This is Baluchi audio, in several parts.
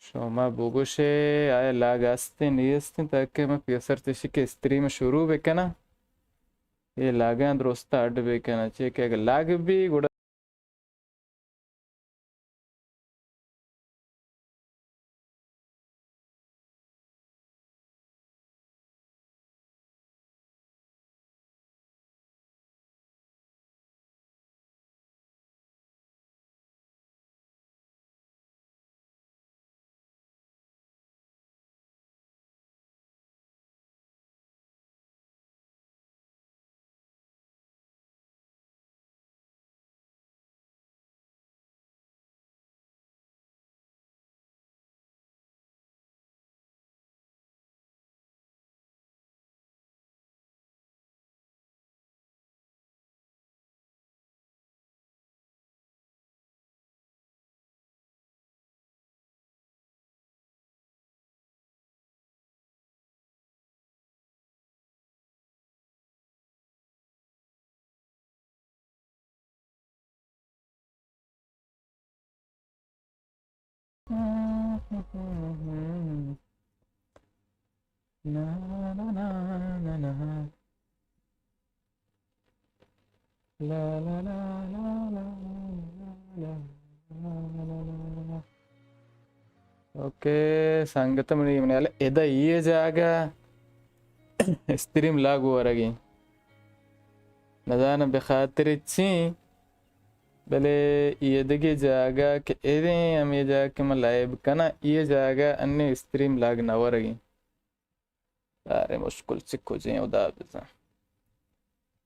شما بگوشے آیا لاگ استیں نیستیں، تاکہ من پیسر چشی کہ استریم شروع بکناں، اے لاگاں درست اڈ بکناں، چے کہ اگر لاگ بی گڑا اوکے، سنگت منی، منی حال ادا یہ جاگہ استریم لاگ ورگی۔ نزاناں بخاطر چی، بلے یہ دگہ جاگہ کہ ادیں ہمیں جاگہ کہ من لائب کناں، یہ جاگہ انی استریم لاگ نہ ورگی۔ ارے مشکل چہ کجیں ہدا بزاں۔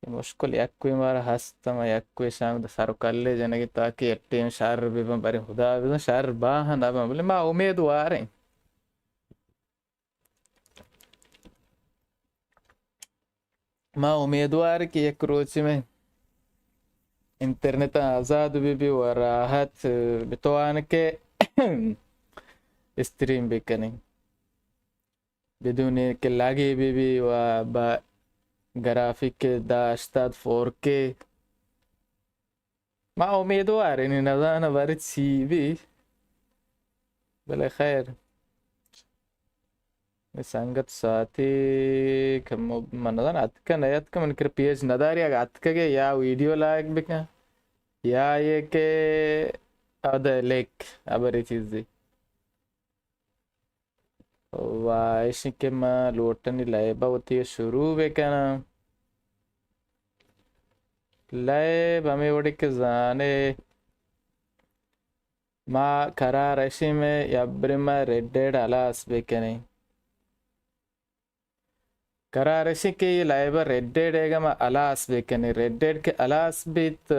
یہ مشکل یکوئی مارا ہست، ما یکوئی شام سر و کلے جنگی تاکہ یک ٹیم شر ببن، بری ہدا بزاں شر باہ نہ بن، بلے ما امیدواریں۔ ما امیدوار کہ یک روچے میں انٹرنیٹ آزاد بہ بی و راحت بتوان کہ استریم بکنیں، بدون کہ لگے بہ بی و با گرافک دہ ہشتاد فور کے۔ ما امیدواریں، نزاناں بارے چی بی، بلے خیر۔ اے سنگت ساعتی کہ م-، من نزاناں اتکہ نہ اتکہ، من کر پیج نداری، اگہ اتکگے یا ویڈیو لائک بکن یا یہ کہ اد لک ابری چیزی۔ و ایشی کہ ما لوٹنی لائب وتی شروع بکناں۔ لائب ہمیں وڑی کہ زانے ما قرار ایشی میں یا بری ما ریڈ ڈیڈ ہلاس بکنیں۔ قرار ایشی کہ یہ لائب ریڈ ڈیڈ ایگا ما ہلاس بکنیں۔ ریڈ ڈیڈ کہ ہلاس بیت، آ،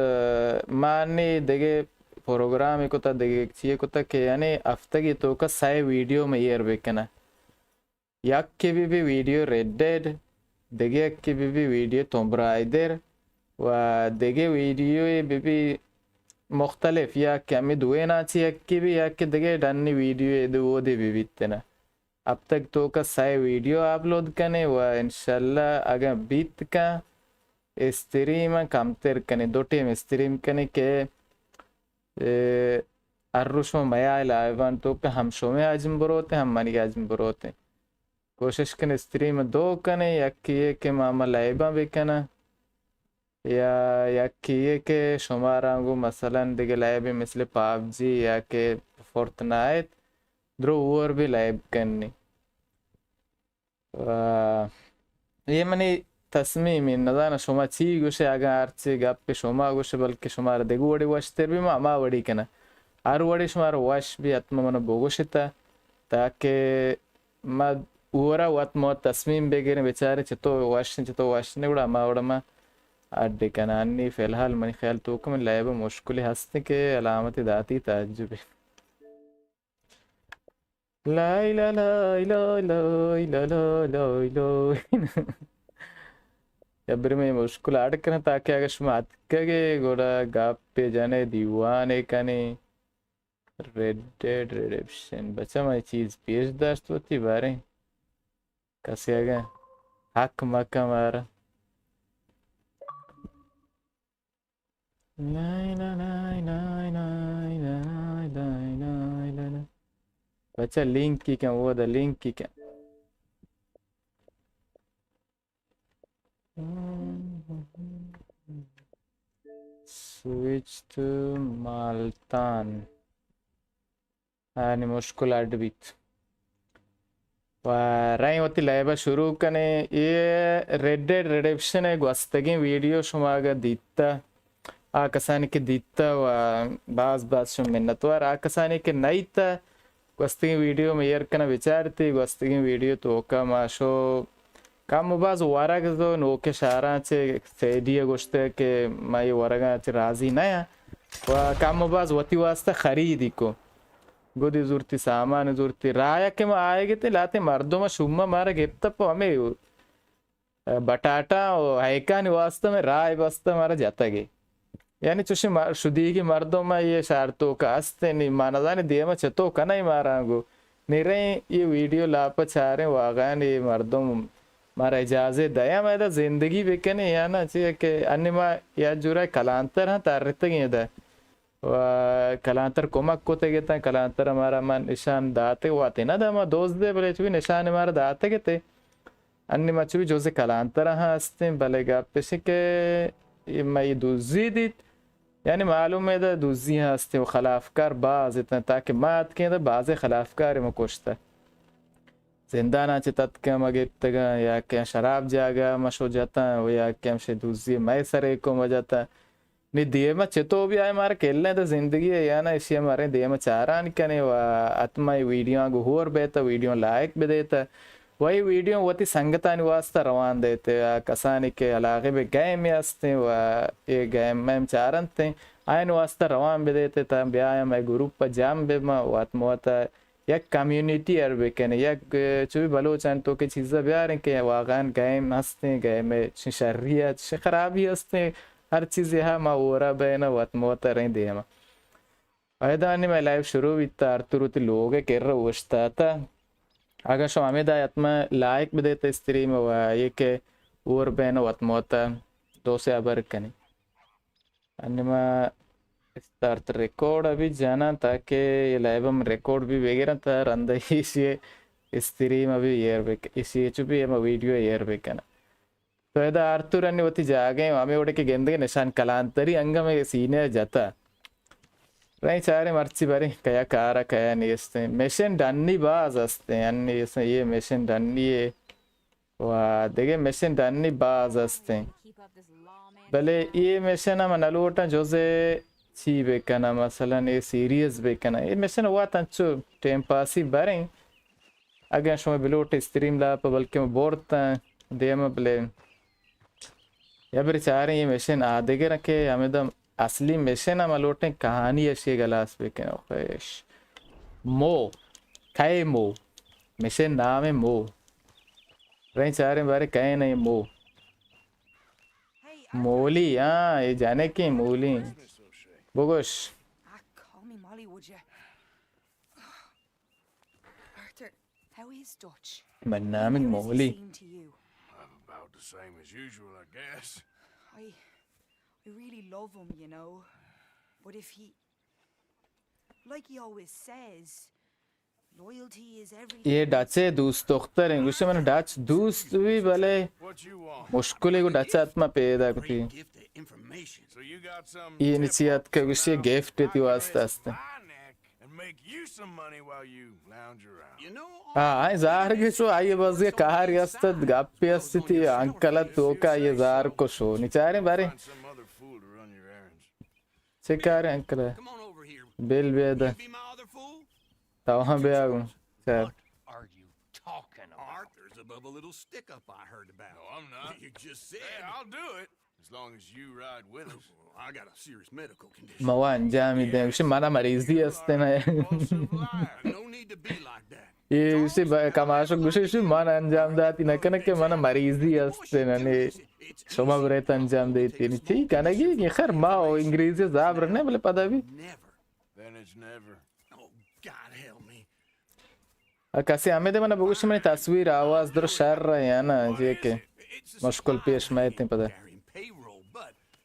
مانی دگہ پروگرام کتا، دگہ چیئے کتا کہ یعنی ہفتگی توکا سئے ویڈیو میں ایر بکناں۔ یکے بہ بی ویڈیو ریڈ ڈیڈ، دگہ یکے بہ بی ویڈیو توم برائدر و دگہ ویڈیو بہ بی مختلف، یا کہ ہمیں دوینا چی یکے بی یا کہ دگہ ڈنی ویڈیو دو دے بہ بیت نا۔ ہفتگ توکا سئے ویڈیو اپلوڈ کنے و انشاءاللہ اگاں بیت کن استریم کمتر کنے، دو ٹیم استریم کنے کہ اے، ہر روچ شما مئے لائبان توکا ہم شمئے حجم بروتیں، ہم منی حجم بروتیں۔ کوشش کن استریم دو کنے، یکے یہ کہ ما، ما لائباں بکناں، یا یکے یہ کہ شمارا گوں مثلاً دگہ لائبے مثل پابجی یا کہ فورتنائٹ درو اور بھی لائب کنی۔ و اے منی تصمیم انت، نزاناں شما چی گوشے، اگاں ہرچی گپ شما گوشے، بلکہ شمارا دگہ وڑی وشتر بی، ما ہما وڑی کناں۔ ہر وڑی شمارا وش بی، حتما منا بگوشتا، تاکہ ما اورا وت ما تصمیم بگریں، بچاریں چطور وش انت، چطور وش نہ، گڑا ہما وڑا ما اڈ کناں۔ انی فی الحال منی خیال توکا من لائب مشکلی ہستیں کہ علامت داتی تعجب۔ لائے لا لائے لا لائے لا لا لائے لا۔ یا برے مئے مشکل اڈ کناں تاکہ اگہ شما اتکگے گڑا گپے جنے دیوانے کنے۔ Red Dead Redemption. بچہ من چیز پیش داشت وتی باریں۔ کسے اگہ حق مکہ مارا۔ نائے نائے نائے نائے نائے نائے نائے نائے نائے نائے۔ بچہ لنک کی کن، وہ دا لنک کی کن۔ سوئچ تو مالتان۔ آنی مشکل اڈ بیت۔ و رئیں وتی لائب ءَ شروع کنیں۔ اے ریڈ ڈیڈ ریڈیمپشن ءِ گوستگیں ویڈیو شما اگاں دیتہ، آ کسانی کہ دیتہ و باز باز شما منتوار۔ آ کسانی کہ نہ دیتہ، گوستگیں ویڈیو مئے ایر کناں بچارتی، گوستگیں ویڈیو توکا ما شو کم و باز ورگ زو نوکیں شہراں چہ سیڈی ءَ گوشتہ کہ ما اے ورگاں چہ راضی نہ آں و کم و باز وتی واسطہ خریدی کو۔ گدی زرتی، سامان زرتی، راہ ءَ کہ ما آیگ اتیں، لہتیں مردم شوم ءَ مارا گپتہ پہ ہمے بٹاٹا و ہیکانی واسطہ مئے راہ بستہ مارا جتگ ئے۔ یعنی چوشیں مر-، شدیگی مردم اے شہر توکا ہستیں، نی ما نزانیں دیما چتو کناں مارا گو۔ نی رئیں اے ویڈیو لاپ چاریں واقعاً اے مردم مارا اجازت دیاں ما ادا زندگی بکنیں یا نہ، چیا کہ انی ما یا جورا کلانتر ہاں ترتگیں ادا۔ و کلانتر کمک کتگ اتاں، کلانتر مارا من نشان داتگ، وتی نہ دا ما دزدے، بلے چوی نشان مارا داتگ اتے۔ انی ما چوی جزء کلانتر ہاں ہستیں، بلے گپ اش کہ اے ما اے دزی دیت، یعنی معلوم ہے دا دزی ہاں ہستیں و خلافکار باز اتاں، تاکہ ما اتکیں دا بازیں خلافکار ما کشتہ۔ زنداناں چہ تتکہ ما گپتگاں، یا کہ شراب جاگہ ما شو جتاں و یا کہ ہمشے دزی مئے سرے کو ما جتاں۔ نی دیما چتو بیائے مارا کلیں تو زندگی ہے یا نا، اشی مارے دیما چاران کنے و حتما اے ویڈیو آں گو ہور بیتا، ویڈیو لائک بدیتا و اے ویڈیو وتی سنگتانی واسطہ روان دیتے، آ کسانی کہ علاقے بہ گیم ہستیں و اے گیم میم چارنتیں، آئین واسطہ روان بدیتے تا بیایم اے گروپ پہ جام بہ ما و حتما وتا یک کمیونٹی ار بکنیں، یک، اه، چوی بلوچان تو کہ چیزا بیاریں کہ واقعاً گیم ہستیں، گیم چشیں شری ء چشیں خرابی ہستیں، ہر چیزے ہا ما اورا بین وت موتریں دیما۔ ایدانی مئے لائیو شروع بیتا، آرتور وتی لوگ ء کر اوشتاتا۔ اگاں شما ہمے دا حتما لائک بدیت استریم و یہ کہ اور بین وت موتا دو سے ابر کنی۔ انی ما استارت ریکارڈ ابھی جاناں تاکہ یہ لائیو ہم ریکارڈ بھی بگیرن تا رند ایشی استریم ابھی ایر بک، ایشی چو بھی ہم ویڈیو ایر بکنن۔ تو ادا آرتور انی وتی جاگہ ہیں، ہمیں وڑے کہ گندگے نشان کلانتری انگا میں سینے جتا۔ رہی چارے مرچی بارے کیا کارا کیا نیستیں۔ مشن ڈنی باز ہستیں، انی اس یہ مشن ڈنی ہے۔ و دگہ مشن ڈنی باز ہستیں۔ بلے اے مشن ہم نہ لوٹاں جزے چی بکناں، مثلاً اے سیریز بکناں۔ اے مشن وت انچو ٹائم پاسی بریں۔ اگاں شما بلوٹ استریم لاپ بلکہ ما بورتاں دیم بلے۔ یا بری چاریں اے مشن آ دگر کہ ہمیں دم اصلی مشن ہم لوٹیں کہانی اشی گلاس بکن۔ او خوش۔ مو۔ کئے مو؟ مشن نام ہے مو۔ رہیں چاریں بارے کئے نہیں مو۔ مولی، ہاں، یہ جانے کی مولی۔ بگوش۔ Arthur, how is Dutch? من نام مولی۔ Seem to you? About the same as usual, I guess. I, I really love him, you know. But if he, like he always says, loyalty is everything. یہ ڈچ ء دوست دختر ہیں، گوشے من ڈچ دوست بھی بلے مشکل ہے، گو ڈچ اتما پیدا کتی۔ یہ نچیات کا گوشے گفٹ تی واسطہ است۔ ہاں، آئی زہر گشو، آئی بازی کہاری است، گپی است تی انکل توکا یہ زہر کشو۔ نچاریں بارے۔ چے کارے انکل؟ بل بیدا۔ تو ہاں بیا گوں۔ چار۔ Arthur's above a little stick up I heard about. No, I'm not. You just said. Hey, I'll do it. As long as you ride with us. I got a serious medical condition. موا انجامی دیں، گوشی منا مریضی است نا۔ No need to be like that. یہ گوشی کماشو گوشی شو من انجام داتی نکنه که منا مریضی است نا۔ شما برایت انجام دیتی نی چی کنگی؟ خیر ما انگریزی زبر نه بله پدا بھی۔ Then it's never. Oh, God help me. کسی ہمیں دے منا بگوش منی تصویر آواز در شر یا نا، جے کہ مشکل پیش میتیں پدا۔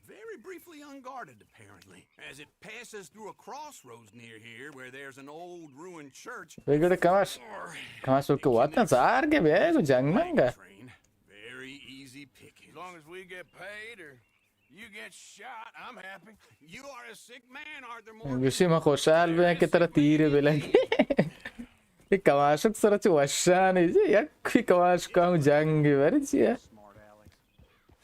Very briefly unguarded, apparently. As it passes through a crossroads near here where there's an old ruined church. بگڑ کماش. Or کماش کہ وطن زار کے بیا کو جنگ منگا. Train. Very easy pickings. As long as we get paid or you get shot, I'm happy. You are a sick man, Arthur Morgan. گوشی ما خوشحال بیں کہ ترا تیر بلگی. یہ کماشک سر چ وشانی جی، یک کماشک ہم جنگ بری چی ہے؟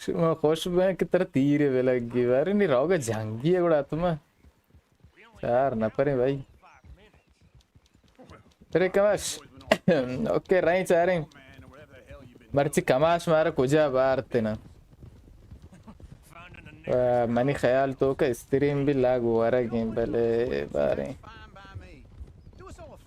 شما خوش بیں کہ ترا تیر بلگی، بارے نی روگا جنگی ہے گڑا تم. چار نفریں بھائی. ترے کماش. اوکے، رہیں چاریں. مرچی کماش مارا کجا بارت نا؟ و منی خیال تو کہ استریم بھی لاگ ورگیں، بلے باریں.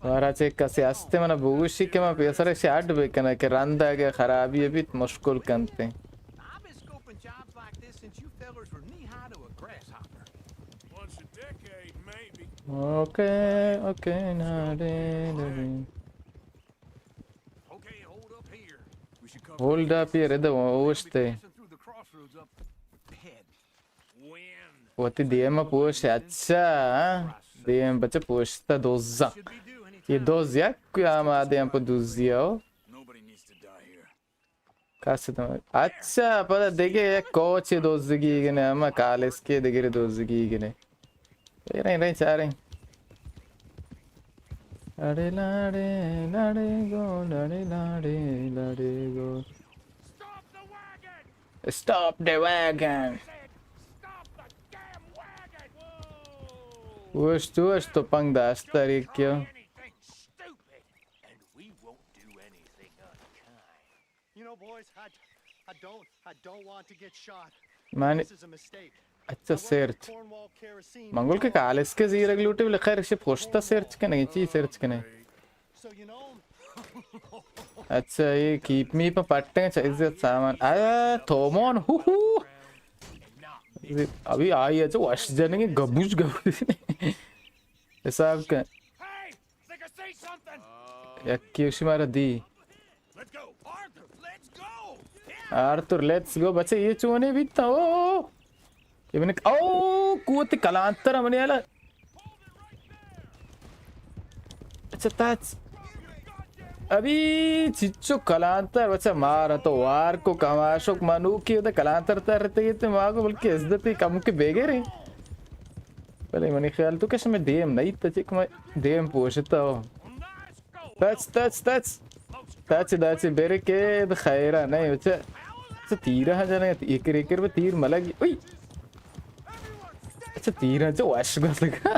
مارا چہ کسی ہستے منا بگوشی کہ من پیسر شاٹ بکنہ کہ رند اگہ خرابی بیت مشکل کنتے. I've been scoping jobs like this since you fellers were knee high to a grasshopper. Once a decade, maybe. Okay, okay, ناڑے، ناڑے. Okay, hold up here. We should cover hold up یہ رد اوشتے. Passing through the crossroads up ahead. وتی دیم پوش، اچھا. دیم بچہ پوشتا دوزا. یہ دوز یک کوئی آما دیم پہ دوزی ہو. کس تو. اچھا، پدا دیگه یک کوچ دوزگی گنے، اما کالس کے دیگه دوزگی گنے. رہیں، رہیں، چاریں. لاڑے، لاڑے، لاڑے گو، لاڑے، لاڑے، لاڑے گو. Stop the wagon. اوشت، اوشت، تو پنگ داشت تاریخ کیا. You know, boys, I, I don't, I don't want to get shot. معنی، this is a mistake. اچھا، سرچ. منگل کے کالس کے زیرگ لوٹے، بلے خیر، شپ خوشتا سرچ کنے، چی سرچ کنے؟ اچھا، یہ کیپ می پہ پٹیں چیز سامان. اے، تومون، ہو ہو. ابھی آئی ہے، جو وش جنگے، گبوش گبوش. حساب کن. یکی اشی مارا دی. Arthur, let's go. بچے، یہ چونے بیتا؟ او! یہ من، او! کوت کلانتر منی الا. اچھا، تاچ. ابھی چچو کلانتر، بچہ، مارا تو وار کو کماشوک منوکی، ادا کلانتر تر تے، تے ماگو بلکہ عزت کم کے بیگرے. بلے منی خیال تو کش میں دیم نہیں، تو چک میں دیم پوشتا ہو. تچ، تچ، تچ. تچ، تچ، برے کہ خیرہ نہیں، اچھا. اچھا، تیرہ ہاں جانے، ایکر، ایکر پہ تیر ملگی. اوئی. اچھا، تیرہ، اچھا، وش گوز لگا.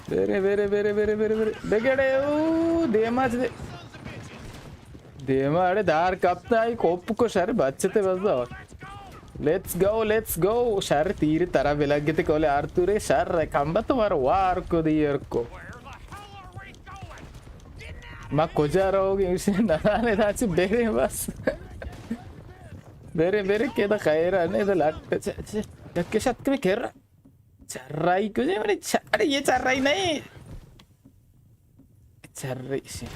برے، برے، برے، برے، برے، برے. بگڑے، او، دیما چ دے. دیما اڑے دار کپتا، آئی کوپ کو شر بچتے بس دا. Let's go, let's go. شر تیر ترا بلگتے کولے آرتورے، شر کمبت مار وار کو دیر کو. ما کجا رہو گے؟ اسے نہ جانے دا چ برے بس. برے، برے کہ دا خیر ہے، نہیں دا لٹ. چ-، چ-، یک شت میں کر. چرائی کجے منی چ-، ارے یہ چرائی نہیں. چرائی سے.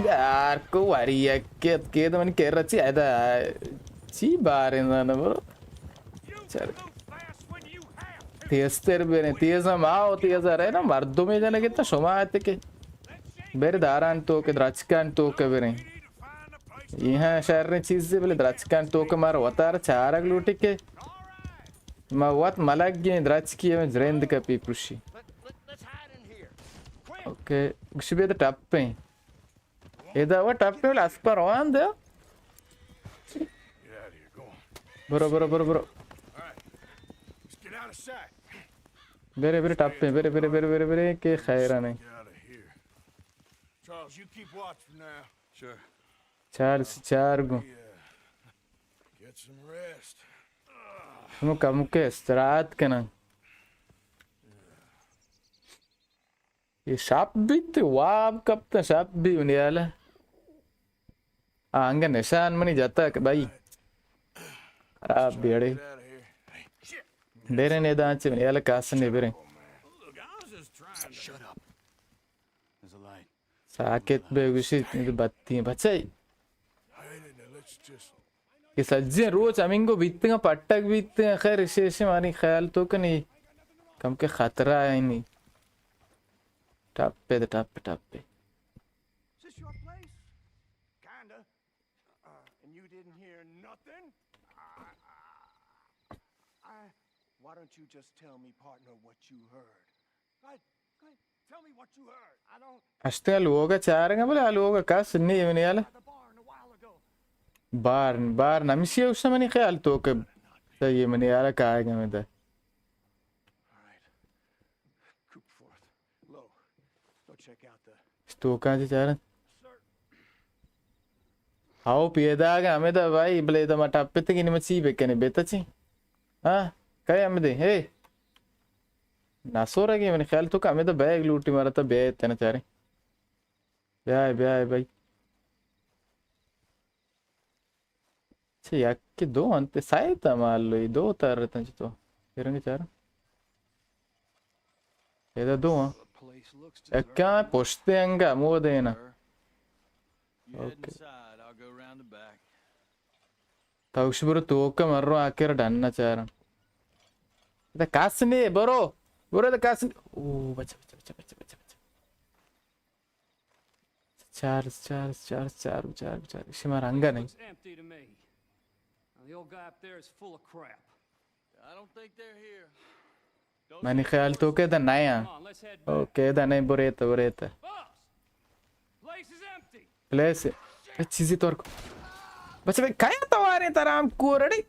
یار کو واری یک کت کے تو من کر رچی آیا. چی بارے زانا برو. چر. تیز تر بریں، تیز ہم آؤ، تیز آ رہے نا، مردمی جنے کتا شما آتے کے. بر داران تو کے، درچکان تو کے بریں. یہ ہاں شہر چیز سے بلے درچکان تو کے مار وتار چارگ لوٹی کے. ما وت ملگ گیں درچکی ہمیں جریند کا پی پروشی. اوکے، گوشی بیت ٹپیں. ادا وہ ٹپیں بلے اسپر روان دے. برو، برو، برو، برو. برے، برے، ٹپیں، برے، برے، برے، برے، برے، کہ خیرہ نہیں. Charles, you keep watch for now. Sure. Charles, چار گو. We, uh, get some rest. ہمو کمکے استراحت کنن. یہ شپ بیت، واب کپتن، شپ بی منی حالا. آ، انگہ نشان منی جتا کہ بھائی. خراب بیڑے. برن ادا چہ منی حالا کاسنے برن. Shut up. There's a light. ساکت بے گوشی، بتی بچے. کہ سجیں روچ ہمینگو بیتگاں، پٹک بیتگاں۔ خیر، اشی، اشی مانی خیال تو کنی کم کہ خطرہ آئینی۔ ٹپ پہ دے، ٹپ پہ، ٹپ پہ۔ Is this your place? Kinda. Uh, and you didn't hear nothing? I, I, I, why don't you just tell me, partner, what you heard? Go ahead, go ahead. Tell me what you heard. I don't. اشتے لوگا چارگا بلے لوگا کس نی منی حالا۔ By the bar in a while ago. بار، بار نمشی اوش منی خیال تو کہ صحیح منی حالا کائے گا میں دے۔ All right. Coop forth. Low. Go check out the. اشتوکاں چی چارن۔ ہاو پیداگ ہمدا بھائی، بلے دا ما ٹپتگی نی، ما چی بکنی، بیتا چی؟ ہاں؟ کئے ہمدے؟ ہے؟ ناسورگی منی خیال تو کہ ہمدا بیگ لوٹی مارا تا بیائے تینا چارے۔ بیائے، بیائے بھائی۔ چہ یکے دو انت، سئے تا مالوی، دو ترتن چہ تو۔ پیرنگ چار۔ ادا دو ہاں۔ یکاں پشت انگا مو دینا۔ اوکے۔ توش برو توک مرو آکر ڈن چارم۔ ادا کس نے برو۔ برو ادا کس نے۔ او بچا، بچا، بچا۔ چار، چار، چار، چار، چار، چار۔ شما رنگا نہیں۔ Looks empty to me. Now, the old guy up there is full of crap. I don't think they're here. منی خیال تو کہ دا نیا۔ Come on, let's head back. Okay, دا نہیں، بریت، بریت۔ Boss, place is empty. Place. اے چیزی طور کو۔ بچے بھائی، کیا توارے ترام کو رڑی؟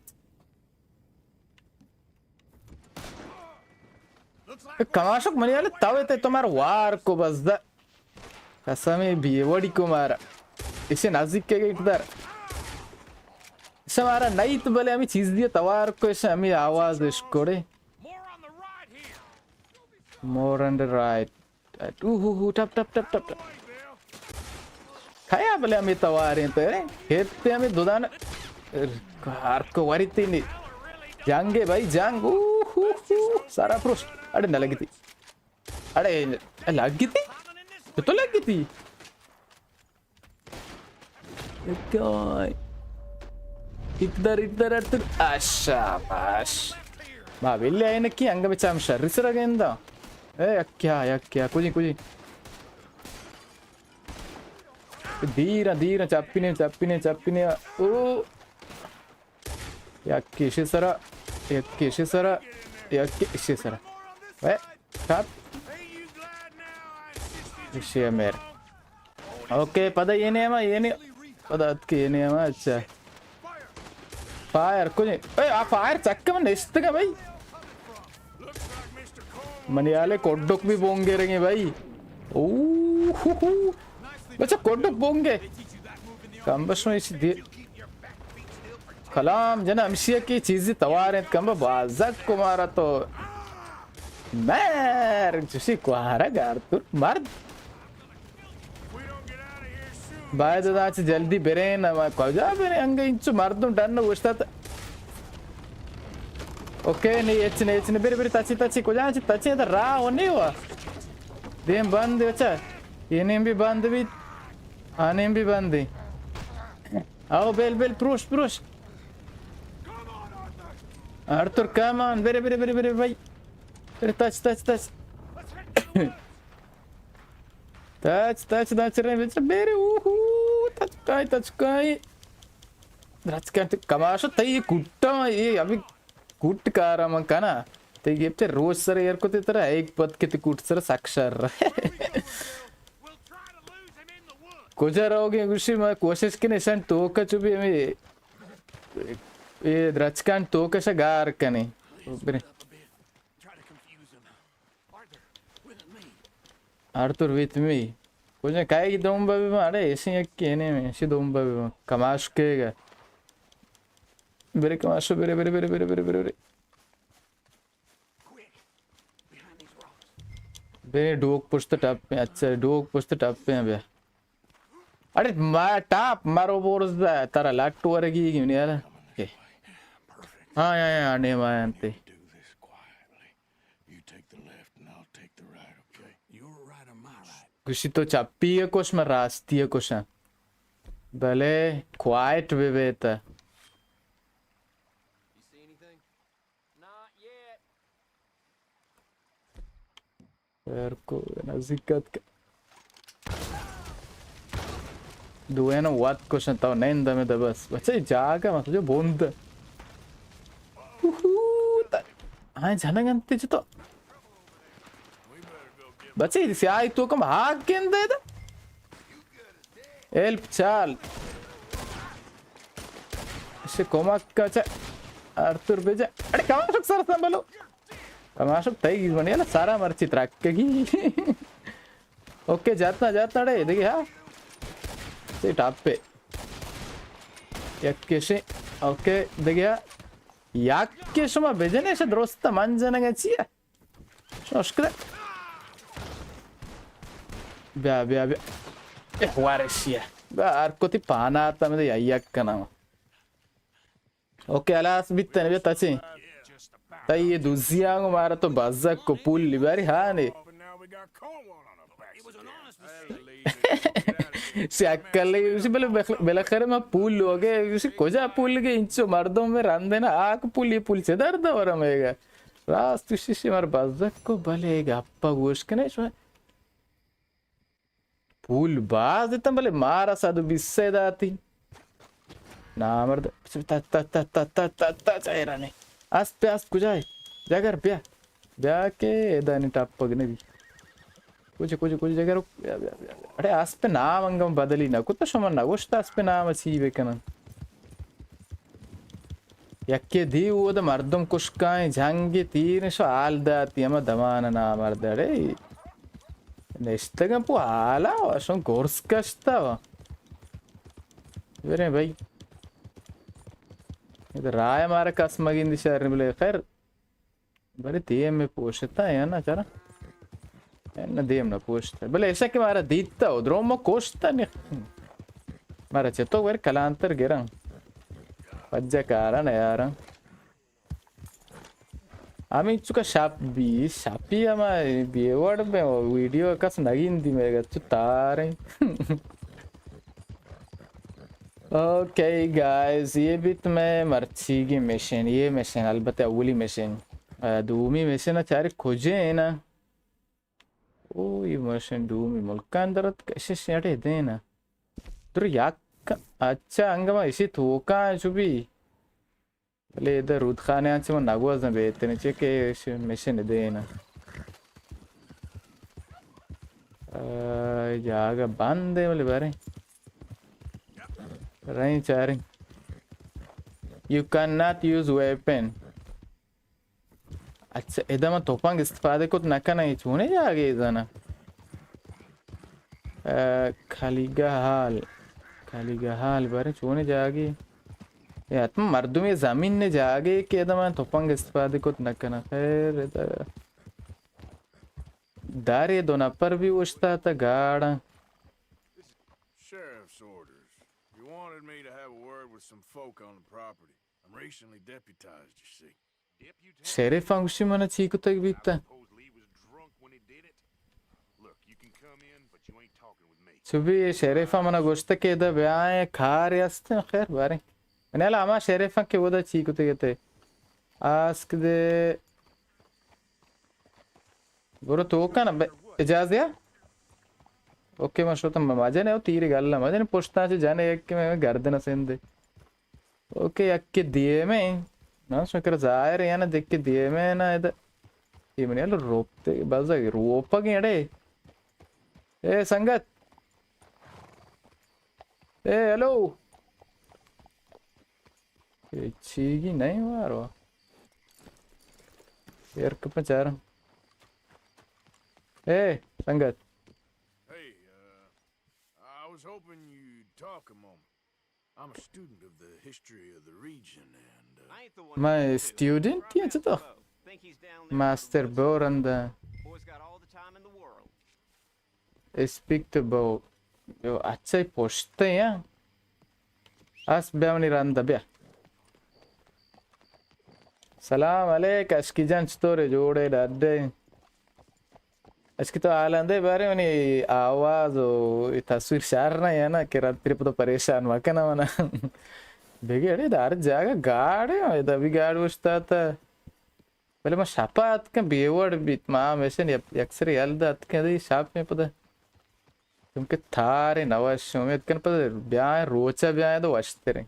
کماشک منی والے تاوے تے تمہار وار کو بس دا۔ قسم بی وڑی کو مارا۔ اسے نزدیک کے گیٹ در۔ اسے مارا نہیں تو بلے ہمیں چیز دیے توار کو، اسے ہمیں آواز اشکوڑے۔ More on the right. اوہ ہو ہو، ٹپ، ٹپ، ٹپ، ٹپ، ٹپ۔ کھایا بلے ہمیں تواریں تے، ہیتے ہمیں دودان۔ ہر کو واری تینی۔ جنگ ہے بھائی، جنگ۔ اوہ ہو ہو، سارا پروش۔ اڑے نہ لگی تھی۔ اڑے، لگی تھی؟ تو تو لگی تھی؟ اتدر، اتدر، اتدر۔ آ، شاباش۔ ما ویلے آئے نکی انگا بچام شر سرا گیندا۔ اے، یکیا، یکیا، کجی، کجی۔ دیر، دیر، چپی نے، چپی نے، چپی نے۔ او۔ یک ایشی سرا، یک ایشی سرا، یک ایشی سرا۔ اے، سات۔ ایشی امیر۔ اوکے، پدا یہ نہیں ہما، یہ نہیں۔ پدا اتکی یہ نہیں ہما، اچھا۔ فائر، کچھ نہیں۔ اے، آ فائر چک من نشتگا بھائی۔ منی حالے کوڈک بھی بونگے رنگے بھائی۔ اوہ، ہو، ہو۔ بچہ کوڈک بونگے۔ کم بشو ایشی دی۔ کلام جن ہمشی کہ چیزی توار انت کم بازک کو مارا تو۔ مر چشی کوارا گار تو مرد۔ باید دا چہ جلدی برین، ما کجا برین؟ انگا انچو مردم ڈن اوشتات۔ اوکے، نہیں، اچ نہیں، اچ نہیں، برے، برے، تچی، تچی، کجا چہ تچی، تا راہ و نہیں ہوا۔ دیم بند، بچا۔ یہ نیم بھی بند بھی۔ آ نیم بھی بند ہے۔ آؤ، بیل، بیل، پروش، پروش۔ آرتھر، کم آن، برے، برے، برے، برے، بھائی۔ برے، تچ، تچ، تچ۔ تچ، تچ، تچ رہے، بچ، میرے، اوہو، تچکائی، تچکائی۔ درچکائی، تو کماشو، تئی یہ کٹا، یہ ابھی کٹ کارا من کنا۔ تئی گپتے روز سر ایر کتے ترا، ایک پت کے تے کٹ سر سک شر۔ کجا رہوگے گوشی، میں کوشش کنے شن توکا چو بھی ہمیں، یہ درچکان توکا شا گار کنے۔ برے۔ Arthur with me. کجا کائے گی دوم بابی ما، اڑے ایسی یک کینے میں، ایسی دوم بابی ما۔ کماش کے گا۔ برے کماشو، برے، برے، برے۔ برے ڈوک پشت ٹپ پہ، اچھا، ڈوک پشت ٹپ پہ بیا۔ اڑے ما ٹاپ مارو بورز دا، ترا لٹ ورگی گی منی یار۔ ہاں، ہاں، ہاں، نے ما انتے۔ You take the left and I'll take the right, okay? Your right or my right? گوشی تو چپی ء کش، من راستی ء کشاں۔ بلے کوائٹ بہ بیت۔ خیر کو نزیک اتک. دوئیناں وت کشن، تو نند ہمے دبس. بچہ، اے جاگہ مطلب جو بند. اوہو، تا-، ہاں، جنگ انت چہ تو. بچہ، اے سیاہی تو کم ہاک گندے دا. ہیلپ چال. اسے کمک کا چا. آرتھر بجا. اڑے کماشک سر سنبھلو. کماشک تئی منی نا سارا مرچی ترک کی. اوکے، جاتنا، جاتنا، اڑے، دیکھے، ہاں. سی ٹاپ پہ. یک کشے. اوکے، دیکھے، ہاں. یک کے شما بجنے، شا درست من جنگا چیئے؟ شما اشکدے. بیا، بیا، بیا. اے، وارشی ہے. بیا، ہر کتی پانا آتا، میں تو یک کنم. اوکے، ہلاس بیتن، بیا تچیں. تئی یہ دوزیاں گو مارا تو بزک کو پول لی باری، ہاں نے. سی اکل نہیں، اسی بلے بخ-، بالاخره ما پول لوگے، اسی کجا پول گے، انچو مردم میں رندے نا، آک پول، یہ پول چه درد ورم ایگا. راست تو شیشی مار بزک کو، بلے گپا گوش کنے شما. پول باز دیتن، بلے مارا صد و بیست سے داتی. نامرد. تا، تا، تا، چاہے رانے. اسپ، اسپ کجا ہے؟ جاگر بیا. بیا کہ ادا نی ٹپگ نبی. کجا، کجا، کجا جاگر؟ بیا، بیا، بیا، بیا. اڑے اسپ نام انگم بدلی نہ کت، شما نہ گوشت اسپ نام چی بکنن. یکے دی اودا مردم کشکائیں جنگے تیریں شو حال داتی ہما دمان نامرد اڑے. نشتگاں پو حالا و شون گرز کشتا و. بریں بھائی. اے تو راہ مارا کس مگندی شر بلے خیر. بلے دیم میں پوشتا یا نا چرا؟ نہ دیم نہ پوشتا. بلے ایسا کہ مارا دیتا و دروم کشتا نی. مارا چتو ور کلانتر گرن. پجا کارا نیارن. ہمیں چکا شپ بی، شپی ہما بے وڑ بے ویڈیو کس نگین دی میگا چو تاریں. اوکے گائز، یہ بیت میں مرچیگی مشن، یہ مشن البتہ اولی مشن. آ، دومی مشن چارے کجے ہیں نا؟ او، یہ مشن دومی ملکان درت کشش اڑے دینا. در یک، اچھا، انگما اسی توکا چو بی. بلے ادا رودخانہ آں چہ من نگوزاں بہتریں، چہ کہ مشن دین. آ، جاگہ بند ہے، بلے باریں. رہیں چاریں. You cannot use weapon. اچھا، ادا من توپنگ استفادہ کت نہ کناں، اے چونیں جاگے زاناں؟ آ، کلیگہ ہال، کلیگہ ہال باریں چونیں جاگے؟ اے حتما مردمی زمین نے جاگے کہ ادا من توپنگ استفادہ کت نہ کناں. خیر، ادا دارے دو نفر بھی اوشتاتا گاڑاں. Sheriff's orders. You wanted me to have a word with some folk on the property. I'm recently deputized, you see. شریف ءَ گوشی من چی کتگ بیت؟ چو بی شریف ءَ من گوشت کہ ادا بیائیں کارے است. خیر باریں. من الا ہما شریف ءَ کہ اودا چی کتگ تے. آسک دے. برو تو کن اجازت یا. اوکے، من شوتم مجن ہے، تیر گل مجن، پشتا چے جن ایک کہ میں گردن سندے. اوکے، یک دیمے. نا شکر ظاہر ہے نا، دیکھ کے دیمے نا ادا. یہ منی الو روپتے، بازا روپا گے اڑے. اے سنگت. اے ہیلو. اے چیگی نہیں وارو. ایر کپا چارم. اے سنگت. Hey, uh, I was hoping you'd talk a moment. I'm a student of the history of the region and, uh, میں اسٹوڈنٹ ہی چہ تو. ماسٹر بورند. اسپیک ٹو بو. یو اچھا پشتے ہیں. اس بیا منی رند بیا. سلام علیک اشکی جان، چطورے؟ جوڑے ڈاڈے؟ اشکی تو حالان دے بارے منی آواز و تصویر شار نہ ہے نا کہ رات تیرے پتو پریشان مکنا منا. بگے اڑے دار جاگہ گاڑے، ادا بھی گاڑ وشتا تا. بلے ما شپا اتکن بے وڑ بیت، ما ہمیشن یک، یک سری یل دا اتکن دی شپ میں پدا۔ چونکہ تھارے نوش، امید کن پدا بیائیں، روچا بیائیں تو وشتریں۔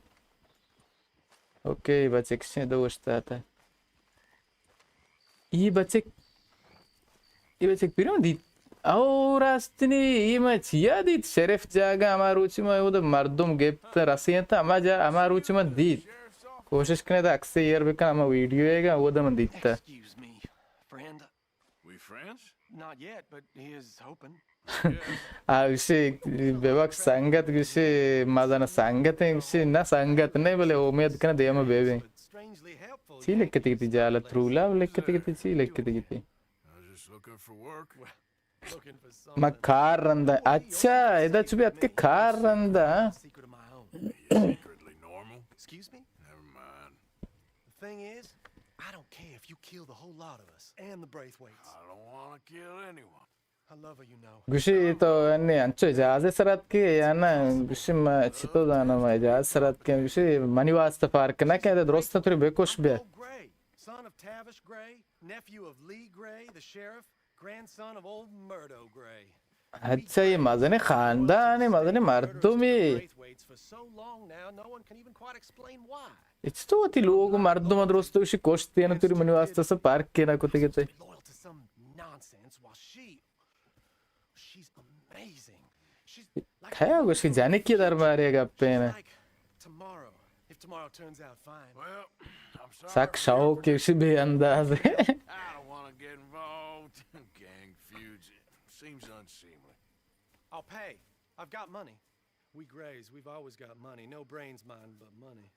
اوکے، بچک شیں دوست آتا۔ ای بچک، ای بچک پیرم دیت۔ او راستنی، ای ما چیا دیت؟ شریف جاگہ ہما روچی ما اودا مردم گپت رسینت، ہما جا، ہما روچی ما دیت۔ کوشش کنے تا اکسے ایر بکن، ہما ویڈیو ہے گا، اودا من دیتا۔ Excuse me, friend. We friends? Not yet, but he is hoping. آ گوشی، ببخش سنگت، گوشی، ما زن سنگت ہیں، گوشی، نہ سنگت نہیں، بلے امید کن دیما بے بے۔ Strangely helpful, چی لکھتی کتی جالت رولا، لکھتی کتی، چی لکھتی کتی؟ I was just looking for work. ما کار رندا۔ اچھا، ادا چوبی اتکے کار رندا۔ Secret of my own. Are you secretly normal? Excuse me? Never mind. The thing is, I don't care if you kill the whole lot of us and the Braithwaites. I don't want to kill anyone. I love her, you know. گوشی تو انی انچو اجازے سرات کے یا نا؟ گوشی ما چی تو دانا ما اجازے سرات کے۔ گوشی منی واسطہ پارک نہ کہ درست توری بکش بیا۔ Gray, son of Tavish Gray, nephew of Lee Gray, the sheriff, grandson of old Murdo Gray. اچھا، یہ مزنیں خاندان ہے، مزنیں مردم ہے۔ Braithwaite's for so long now, no one can even quite explain why. اچ تو وتی لوگ مردم درست وشی کشت دینا توری منی واسطہ سا پارک کے نہ کتے کتے۔ Loyal to some nonsense while she, she's amazing. She's like کھیا گوشی جانے کی دربارے گپے نا۔ Like tomorrow, if tomorrow turns out fine. Well, I'm sorry. سک شوق کشی بے انداز ہے۔ I don't want to get involved. Gang feuds. Seems unseemly. I'll pay. I've got money. We Grays, we've always got money. No brains mine, but money.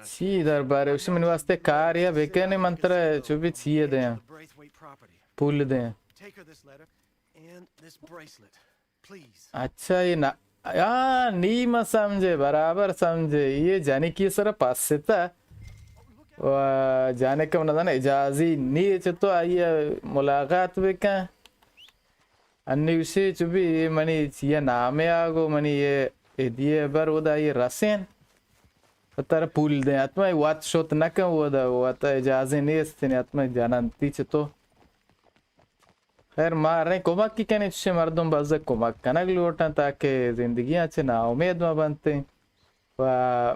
چی دربارے؟ اسی منی واسطے کار یا بکنے، من ترا چوبی چیے دیاں۔ Braithwaite property. پول دیاں۔ Take her this letter and this bracelet, please. اچھا، یہ نا، آ، نی ما سمجھے، برابر سمجھے۔ یہ جنکی سر پاستا و جانے کم نہ اجازی نی چہ تو آئی ملاقات بکن۔ انی گوشی چو بی اے منی چیا نامے آگو، منی اے ہدیے بر، اودا اے رسین۔ ترا پول دیں، اتما وت شت نکن اودا، وت اجازے نیست، اتما جننتی چہ تو۔ خیر، ما ریں کمک کی کنیں، چشیں مردم بزگ کمک کنگ لوٹن تاکہ زندگیاں چہ ناامید مہ بنتیں۔ و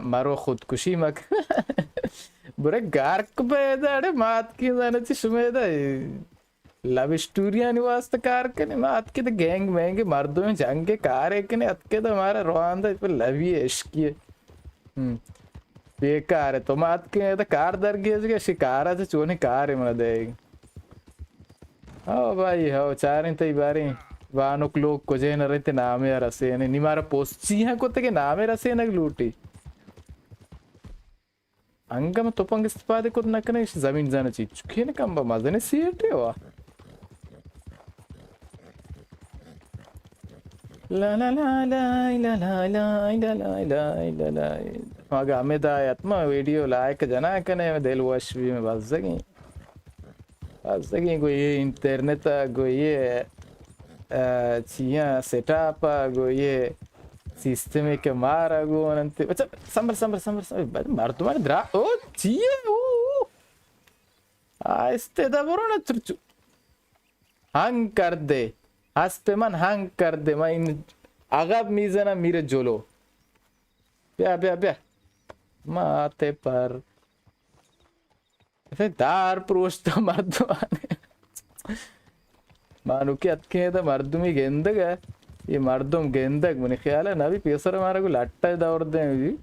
مرو خودکشی مکن۔ برے گارک پیدا، اڑے مات کی زانہ چی شمے دا لو اسٹوریانی واسطہ کار کنی۔ مات کی تو گینگ مینگ مردم جنگ کارے کنی، اتکے تو مارا روان دا پر لوی عشقی۔ ہم۔ بیکار ہے تو مات کے تو کار درگیج گئے، شکارا چ چونی کار ہے من دے۔ ہو بھائی، ہو، چاریں تئی باریں بانک لوگ کجے نہ رہتے، نامے رسینے۔ نی مارا پوسٹ چی ہیں کتے کہ نامے رسینگ لوٹی۔ انگم تپنگ استفادہ کت نہ کنے، اش زمین زانہ چی چکین کم با مزنے سیٹے وا۔ لا لا لا لا لا لا لا لا لا لا لا۔ اگہ ہمے دایت ما ویڈیو لائک جنا کنے، دل وش بی میں بزگیں۔ بزگیں گو یہ انٹرنیٹ ء، گو یہ، آ، چیاں سیٹ اپ ء، گو یہ سسٹم کہ مارا گون انت۔ بچا، سنبر، سنبر، سنبر، سنبر۔ بچا، مردمان درا، او، چیے؟ او، او۔ آہستے دا برو نا ترچو۔ ہنگ کردے۔ اسپ من ہنگ کردے۔ من این عقب میزنم میره جلو۔ بیا، بیا، بیا۔ ما تے پر اسے دار پروشتا مردمانے۔ مانوکی اتکیں تا مردمی گندگ ہے۔ یہ مردم گندگ منی خیال ہے نبی پیسر مارا کو لٹا دور دیں جی۔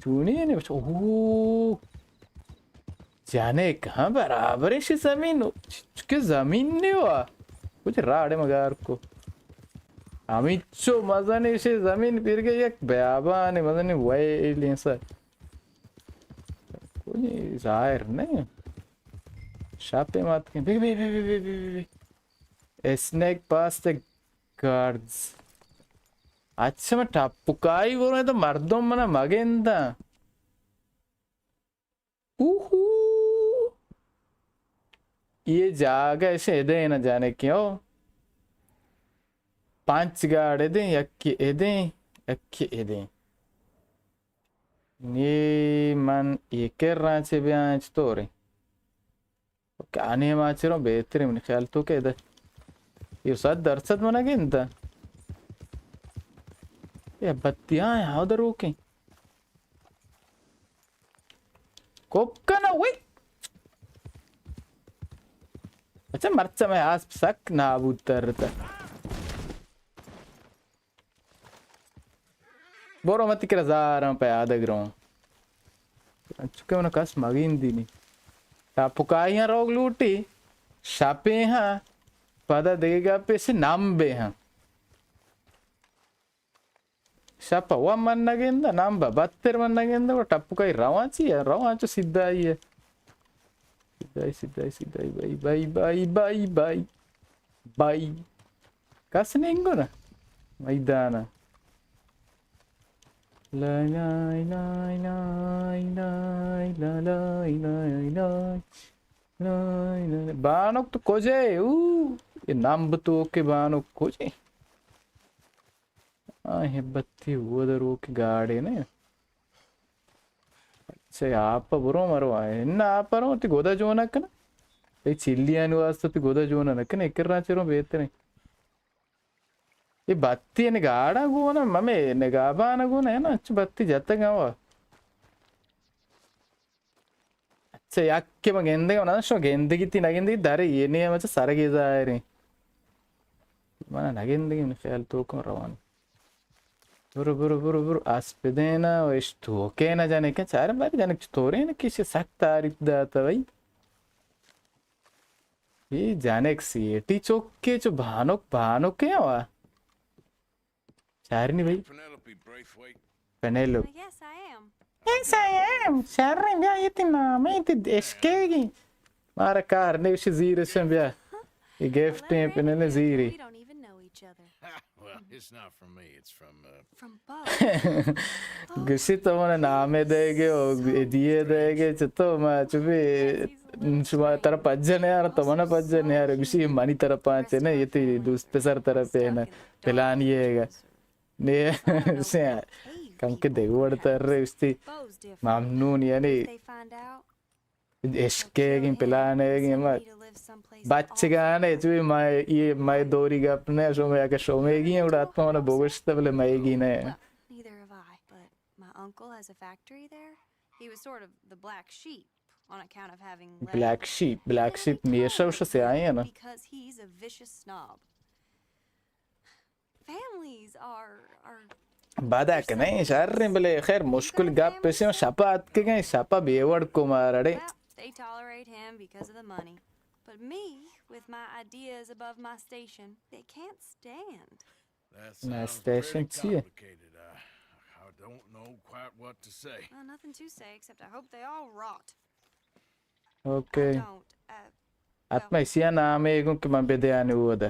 چونی ہے نہیں بچا۔ اوہ۔ جانے کہاں برابر ہے شی زمین۔ چکے زمین نہیں ہوا۔ کچھ راڑے مگار کو۔ ہمیں چو مزن ہے شی زمین پھر گئے یک بیابان ہے مزن ویلی سر۔ کوئی ظاہر نہیں۔ شاپے مات کے۔ بی، بی، بی۔ اسنیک پاس تے گارڈز۔ اچھا، من ٹپکائی برو تو مردم منا مگندا۔ اوہو۔ یہ جاگہ اسے ادے نہ جانے کیوں۔ پانچ گاڑ ادے، یکی ادے، یکی ادے۔ نی من یہ کر رہا چے بیاں چطورے؟ کہ آنے ما چروں بہتریں، منی خیال تو کہ ادا۔ یہ صد درصد منا گندا۔ یہ بتیاں ہیں، ہاں، ادھر روکیں۔ کوپ کنا، وی۔ اچھا، مرچا میں آسپ سک نابود ترتا۔ برو متی کرا زاراں پیادگ روں۔ چکے من کس مگیندی نی۔ ٹپکائی ہاں روگ لوٹی۔ شپے ہاں۔ پدا دگہ گپے سے نمبے ہاں۔ شپ وا من نگندا، نمب بتر من نگندا، و ٹپکائی رواں چی ہے؟ رواں چو سیدھائی ہے۔ سیدھائی، سیدھائی، سیدھائی، by, by, by, by, by. By. کس نینگو نا۔ میدانا۔ لا، لا، لا، لا، لا، لا، لا، لا، لا، لا، لا۔ بانک تو کجے؟ او، یہ نمب تو کے بانک کجے؟ آ، ہبتی وہ درو کے گاڑے نے۔ اچھا، آپ برو مرو آئے۔ نہ، آپ برو، تی گودا جو نہ کنا۔ تی چلیانی واسطہ تی گودا جو نہ کنا، ایک کرنا چرو بہتریں۔ یہ بتی نگاڑا گونا، ممے نگابان گونا ہے نا، اچھا بتی جتگ ہوا۔ اچھا، یک کہ من گندگ، من شو گندگی تی نگندگی، دارے یہ نہیں ہے، مچا سرگی ظاہر ہے۔ من نگندگی، من خیال تو کن روان۔ برو، برو، برو، برو، آس پہ دینا، و اش تو کے نہ جانے کہ چارے بار جانے چطورے نا کسی سخت تعریف داتا بھائی۔ یہ جانک سیٹی چوکے چو بھانک، بھانک ہے وا۔ چارنی بھائی۔ Penelope Braithwaite. پینیلو۔ Yes, I am. Yes, I am. شر بیا، یہ تی نام ہے، یہ تی عشقے گی۔ مارا کار نہیں، اسی زیر سے بیا۔ یہ گفٹ ہیں، پینیلو زیری۔ We don't even know each other. Well, it's not from me, it's from, uh, From Bo. گوشی تو من نامے دے گے، او دیے دے گے، چتو ما چوبی شما طرف پجن یار، تو من پجن یار، گوشی منی طرف پانچے نا، یہ تی دوست پسر طرف ہے نا، پلان یہ ہے گا۔ نے، سے، کم کے دیگ وڑ تر رہے استی۔ ممنون یعنی۔ عشق ہے گی، پلان ہے گی، ما بچگانے چوی ما، یہ ما دوری گپ نے، شو میں اگر شو میں گی، اڑا تو منا بوگشت بلے میں گی نے۔ Neither have I, but my uncle has a factory there. He was sort of the black sheep on account of having left. Black sheep، black sheep میشہ وش سے آئے ہیں نا۔ Because he's a vicious snob. Families are, are بدا کنئے شریں، بلے خیر مشکل گپ پیسے شپا اتکگیں، شپا بے وڑ کو مارڑے۔ Well, they tolerate him because of the money. But me, with my ideas above my station, they can't stand. That sounds pretty complicated. I, I don't know quite what to say. Well, nothing to say except I hope they all rot. Okay. اتما اسی ء نامے گوں کہ من بدیانی اودا۔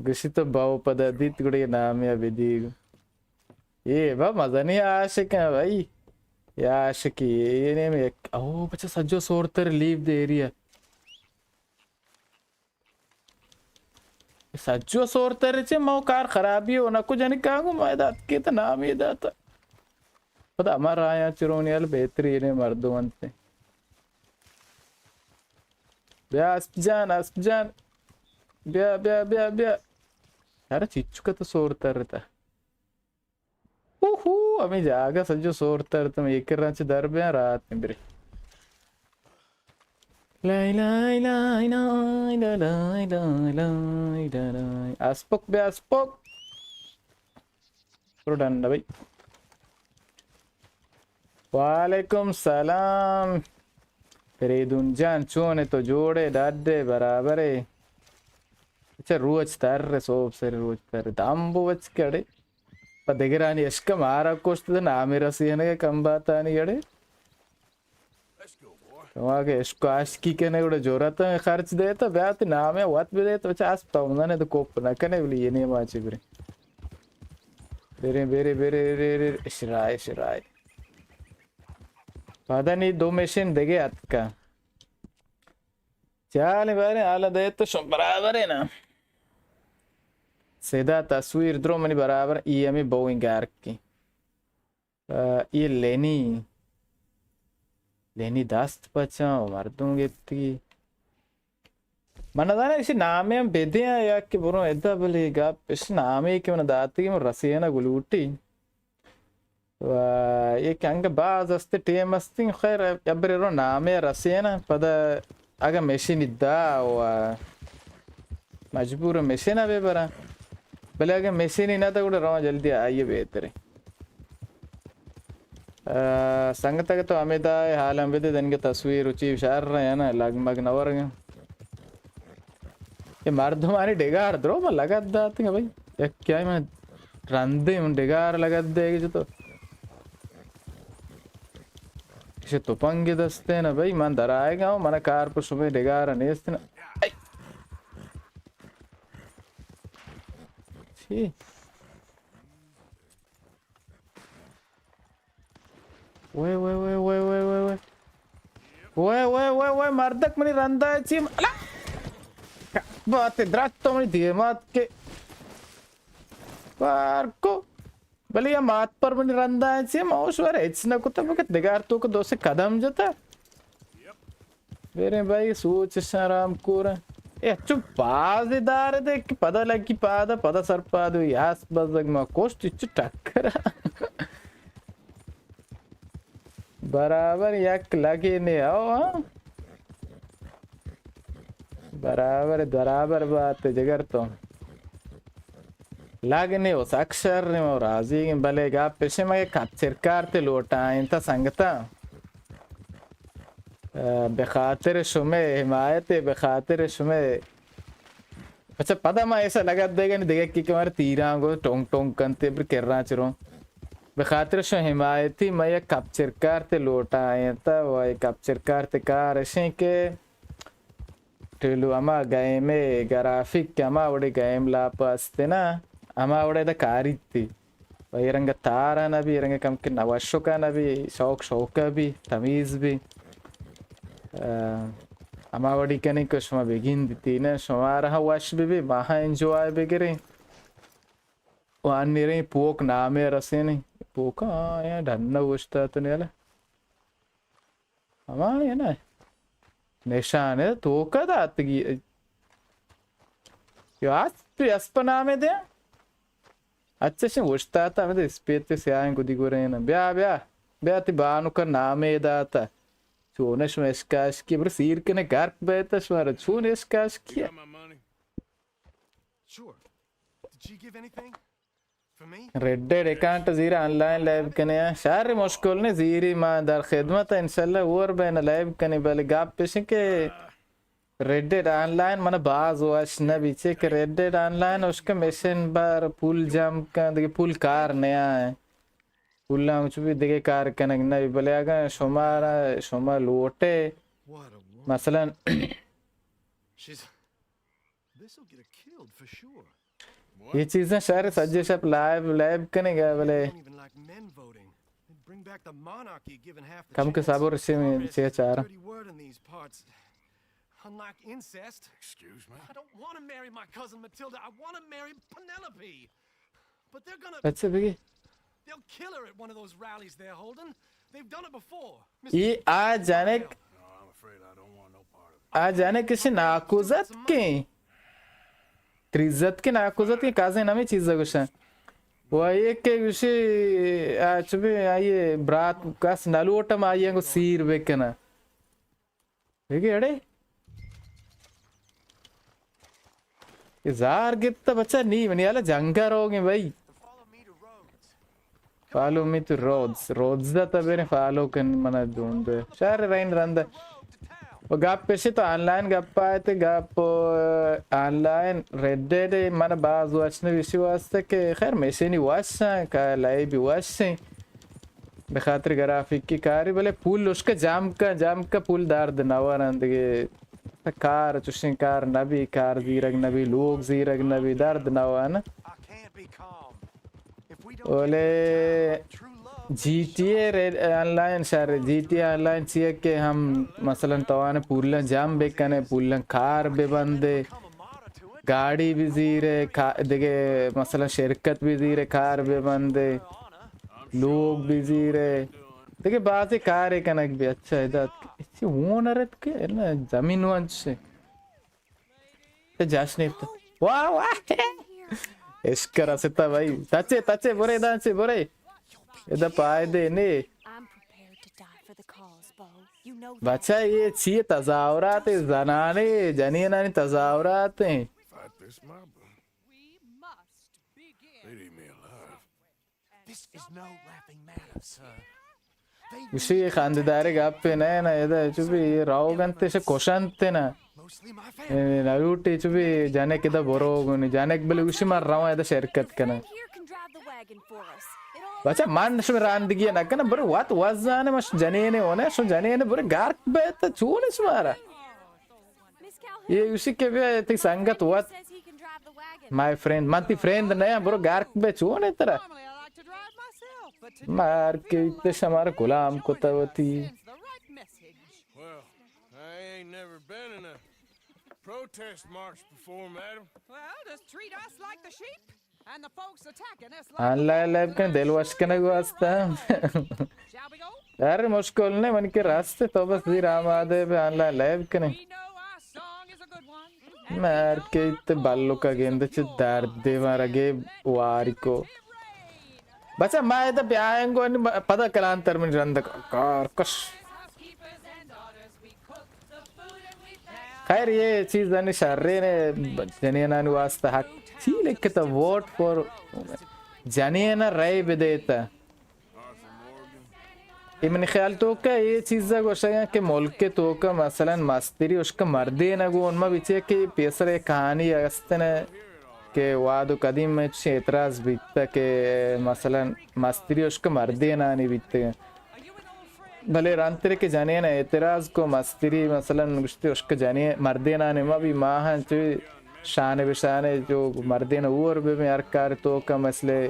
گوشی تو باو پدا دیت گڑا یہ نامے ء بدی گوں۔ اے با مزنی عاشق ہیں بھائی۔ یہ عاشقی، یہ نیم یک، او بچہ سجو سورتر لیو دے ایریا۔ سجو سورتر چے مو کار خرابی ہو نکو جنکاں گوں ما دات کے تو نام یہ داتا۔ پدا ہمارا آیا چرونی ال بہترین مردم انت۔ بیا اسپ جان، اسپ جان۔ بیا، بیا، بیا، بیا۔ یار چچکا تو سورتر تا۔ اوہو، ہمے جاگہ سجو سورتر، تم ایک رانچ در بیاں رات میں برے۔ لائے، لائے، لائے، لائے۔ اسپک بیا، اسپک۔ برو ڈن بھائی۔ وعلیکم سلام۔ فریدون جان، چون ئے تو؟ جوڑ ئے، ڈڈ ئے، برابر ئے؟ اچھا، روچ تر، سوب سر روچ تر۔ دامبو بچ کڑے۔ پہ دگرانی اشکہ مارا کشت، نامے رسینگ ء کمباتانی اڑے۔ شما کہ اشکو عاشقی کنے گڑا جرات خرچ دیتا، بیا تی نامے وت بدیتا، بچہ اسپ تو ننے تو کوپ نہ کنے، بلی یہ نیما چی برے۔ برے، برے، برے، برے، برے، شرائے، شرائے۔ پدا نی دو مشین دگے اتکا۔ چالیں باریں حالا دے تو شما برابر ہے نا۔ صدا تصویر درو منی برابر، ای ہمیں بوئیں گارکی۔ آ، ای لینی۔ لینی دست پچاں و مردم گپتگی. من نزاناں ایشی نامے ہم بدیاں یا کہ برو ادا، بلے گپ اش نامے کہ من داتگی من رسینگ لوٹی. و یک انگہ باز است ٹیم استیں، خیر، ابرے رو نامے رسیناں، پدا اگہ مشینی دا و مجبور مشینہ بہ براں، بلے اگہ مشینی نہ، تو گڑا رواں جلدی آئیے بہتریں. آ، سنگتگ تو ہمے دا حال ہم بدے، دنگہ تصویر و چی شر رہے ہیں نا، لگ مگ نہ ورگا. اے مردمانی ڈگار درو ما لگت داتگا بھائی. یک کیا من رندے من ڈگار لگت دے گی تو. اسے تپنگ دستے نا بھائی، من در آئے گا، من کار پر شمے ڈگار نیست نا. اے! چی؟ وے، وے، وے، وے، وے، وے، وے. وے، وے، وے، وے، مردک منی رندا چی م-، الا! بات درات تو منی دیمات کے پار کو. بلے یا مات پر منی رندا چی موش ور ہچ نہ کتا، بکت دگار تو کو دو سے قدم جتا. بریں بھائی، سوچ اش آرام کور. اے اچو باز دار دے کہ پدا لگی پادا، پدا سر پاد ہوئی آس بزگ ما کوشت اچو ٹکر. برابر یک لگے نے او، ہاں؟ برابر، برابر بات جگر تو. لگ نے او سک شر نے او راضی، بلے گپ پیشے مگے کچر کارتے لوٹا انت سنگتا. اه، به خاطر شمئے حمایت، به خاطر شمئے. اچھا، پدا ما ایسا لگت دیگا نی دیگه کہ، کہ مارا تیراں گو ٹونگ ٹونگ کنتے، پر کراں چروں. به خاطر شمئے حمایتی ما یک کپ چرکارتے لوٹا آینتا و یک کپ چرکارتے کار اشیں کہ ٹیلو ہما گیمے گرافک کہ ہما وڑے گیم لاپ است نا، ہما وڑے دا کاریتی. و اے رنگ تار نہ بی، اے رنگ کم کہ نوشک نہ بی، شوق شوق بی، تمیز بی. اه، ہما وڑی کنی کہ شما بگندیتی نا، شما را وش بی بی، ما انجوائے بگریں. و انیریں پوک نامے رسینی. پوک، آ، یا ڈن اوشتا تو نیلا. ہما ہے نا. نشان ہے، توکا داتگی. یا اسپ، اسپ نامے دے. اچھا، شن اوشتاتا، ہمیں اسپیت سیاہیں گدی گورے نا. بیا، بیا، بیا تی بانو کا نامے داتا. چون شما اشکاش کی، بر سیر کنے گرک بیتا شما را، چون اشکاش کیا؟ Sure. Did she give anything? Red Dead account زیرا آن لائن لائیو کنے آ. شر مشکل نے زیری، ما در خدمت انشاءاللہ اور بین لائیو کنے، بلے گپ پیشن کہ ریڈ ڈیڈ آن لائن من باز وش نہ بی چے کہ red dead on line Ashka مشن بار پول جم کن دگہ پول کار نیا ہے. پول ہم چو بی دگہ کار کنگ نہ بی، بلے اگاں شمارا، شما لوٹے مثلاً یہ چیزاں شہر سجے شپ لائیو، لائیو کنے گا، بلے کم کے صبر سے میں چے چارا. Unlike incest. Excuse me? I don't want to marry my cousin Matilda. I want to marry Penelope. But they're gonna اچھا بگی. They'll kill her at one of those rallies they're holding. They've done it before. ای آ جنک. No, I'm afraid I don't want no part of it. آ جنک کسی ناکوزت کیں. تریزت کے ناکوزت کے کازیں نمی چیز گوشن. و ایک کے گوشی، آ، چو بی آئیے برات کس نلوٹم آئیے کو سیر بکنا. دیکھے اڑے. یہ زار گپتا بچہ نی منی حالا جنگا روگیں بھائی. Follow me to Rhodes. رودز دا تا بیریں فالو کن منا دون دے. شہر رین رند. و گپ پیشی تو آن لائن گپ آئے تے گپ آن لائن ریڈ ڈیڈ من باز وش نہ بیشی واسطے کہ خیر میشینی وش ہیں کہ لائیو بھی وش ہیں. بخاطر گرافکی کاری، بلے پول اشکا جام کا، جام کا پول درد نہ ورن دگہ. کار چوشیں کار نہ بی، کار زیرگ نہ بی، لوگ زیرگ نہ بی، درد نہ ورن. ولے G T A red online شر، G T a on line چیئے کہ ہم مثلاً توان پولن جام بکنے، پولن کار ببندے، گاڑی بزیرے، کا-، دگہ مثلاً شرکت بزیرے، کار ببندے، لوگ بزیرے، دگہ بازیں کارے کنگ بی۔ اچھا، ادا چی اونر ات کہ نہ زمین وانچ سے۔ تے جاش نیپت۔ واہ، واہ۔ عشق رستا بھائی۔ تچے، تچے، برے دانچے، برے۔ ادا پائدے نے۔ بچہ، یہ چی تظاہرات زنانے، جنینانی تظاہرات ہیں۔ گوشی خانددارے گپے نہ، نہ، ادا چو بی روگ انت، اش کشنت نہ۔ اے نلوٹی چو بی جنک ادا بروگونی، جنک بلے گوشی من رواں ادا شرکت کناں۔ بچہ من شمے راندگی نہ کناں، برے وت وزانے مش جنینے ہونے، شو جنینے برے گارک بیت چون شمارا۔ یہ اسی کے بیا تئی سنگت وت۔ مائی فرینڈ، من تی فرینڈ نیا، برو گارک بے چون ہے ترا۔ مار کے تے شمار غلام کتا وتی۔ Well, I ain't never been in a protest march before, madam. Well, just treat us like the sheep. On line live کن دل وش کنگ واسطہ۔ یار مشکل نہیں، من کے راستے تو بس دیر آمادے بے آن لائن لائیو کنے۔ مار کے تے بالو کا گیند چ درد دے مارا گے واری کو۔ بچہ ما ادا بیاینگو، پدا کلانتر من رند کار کش۔ خیر، یہ چیز انی شرین جنینانی واسطہ حق چی لکھتا، ووٹ فار جنین رائے بدیتا۔ اے منی خیال توکا اے چیزا گوشگا کہ ملک توکا مثلاً مستری اشکا مردین گون ما بچے کہ پیسر ایک کہانی استن کہ واد و قدیم میں چھ اعتراض بیتا کہ مثلاً مستری اشکا مردینانی بیتا۔ بلے رانترے کہ جنین اعتراض کو مستری مثلاً گوشتی اشکا جنین مردینانی ما بھی ماہاں چو شانے بشانے جو مردین اور بہ بیں ہر کار توکا مثل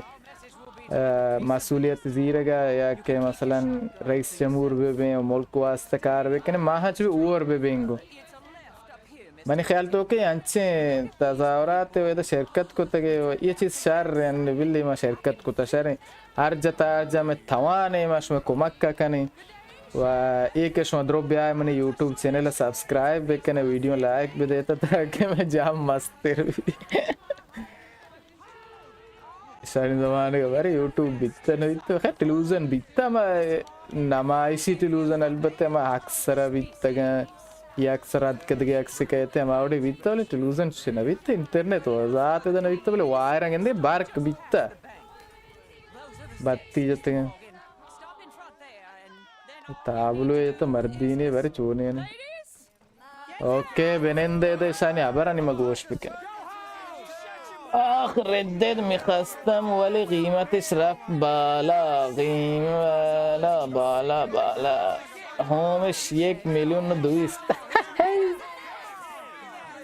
آ، مسئولیت زیرگا یا کہ مثلاً رئیس جمہور بہ بیں و ملک واسطہ کار بکنیں، ماہا چو اور بہ بیں گو۔ منی خیال توکا انچیں تظاہرات و ادا شرکت کتگے و یہ چیز شر ہیں، بلی ما شرکت کتا شر ہیں۔ ہر جتا ہر جا میں توانے ما شما کمک کنیں و یہ کہ شما درو بیائے منی یوٹیوب چینل سبسکرائب بکنے، ویڈیو لائک بدیتا تاکہ میں جام مستر بی۔ ساری زمانگ بارے یوٹیوب بیتا نہ بیتا، خیر ٹیلیویژن بیتا، ما نمائشی ٹیلیویژن البتہ ما اکثر بیتگاں، یا اکثر اد کدگے اکس کہتے ہم آوڑے بیتا، بلے ٹیلیویژن چھ نہ بیتا، انٹرنیٹ و ذات ادا نہ بیتا، بلے وائر گندے برک بیتا، بتی جتگاں۔ تابلو یہ تو مردینے بارے چونے نے۔ اوکے، بنندے دے شانی ہبرانی ما گوش بکن۔ آخ، ردد می‌خواستم ولی قیمتش رفت بالا، قیم-، بالا، بالا، بالا۔ ہومش یک میلیون و دویست۔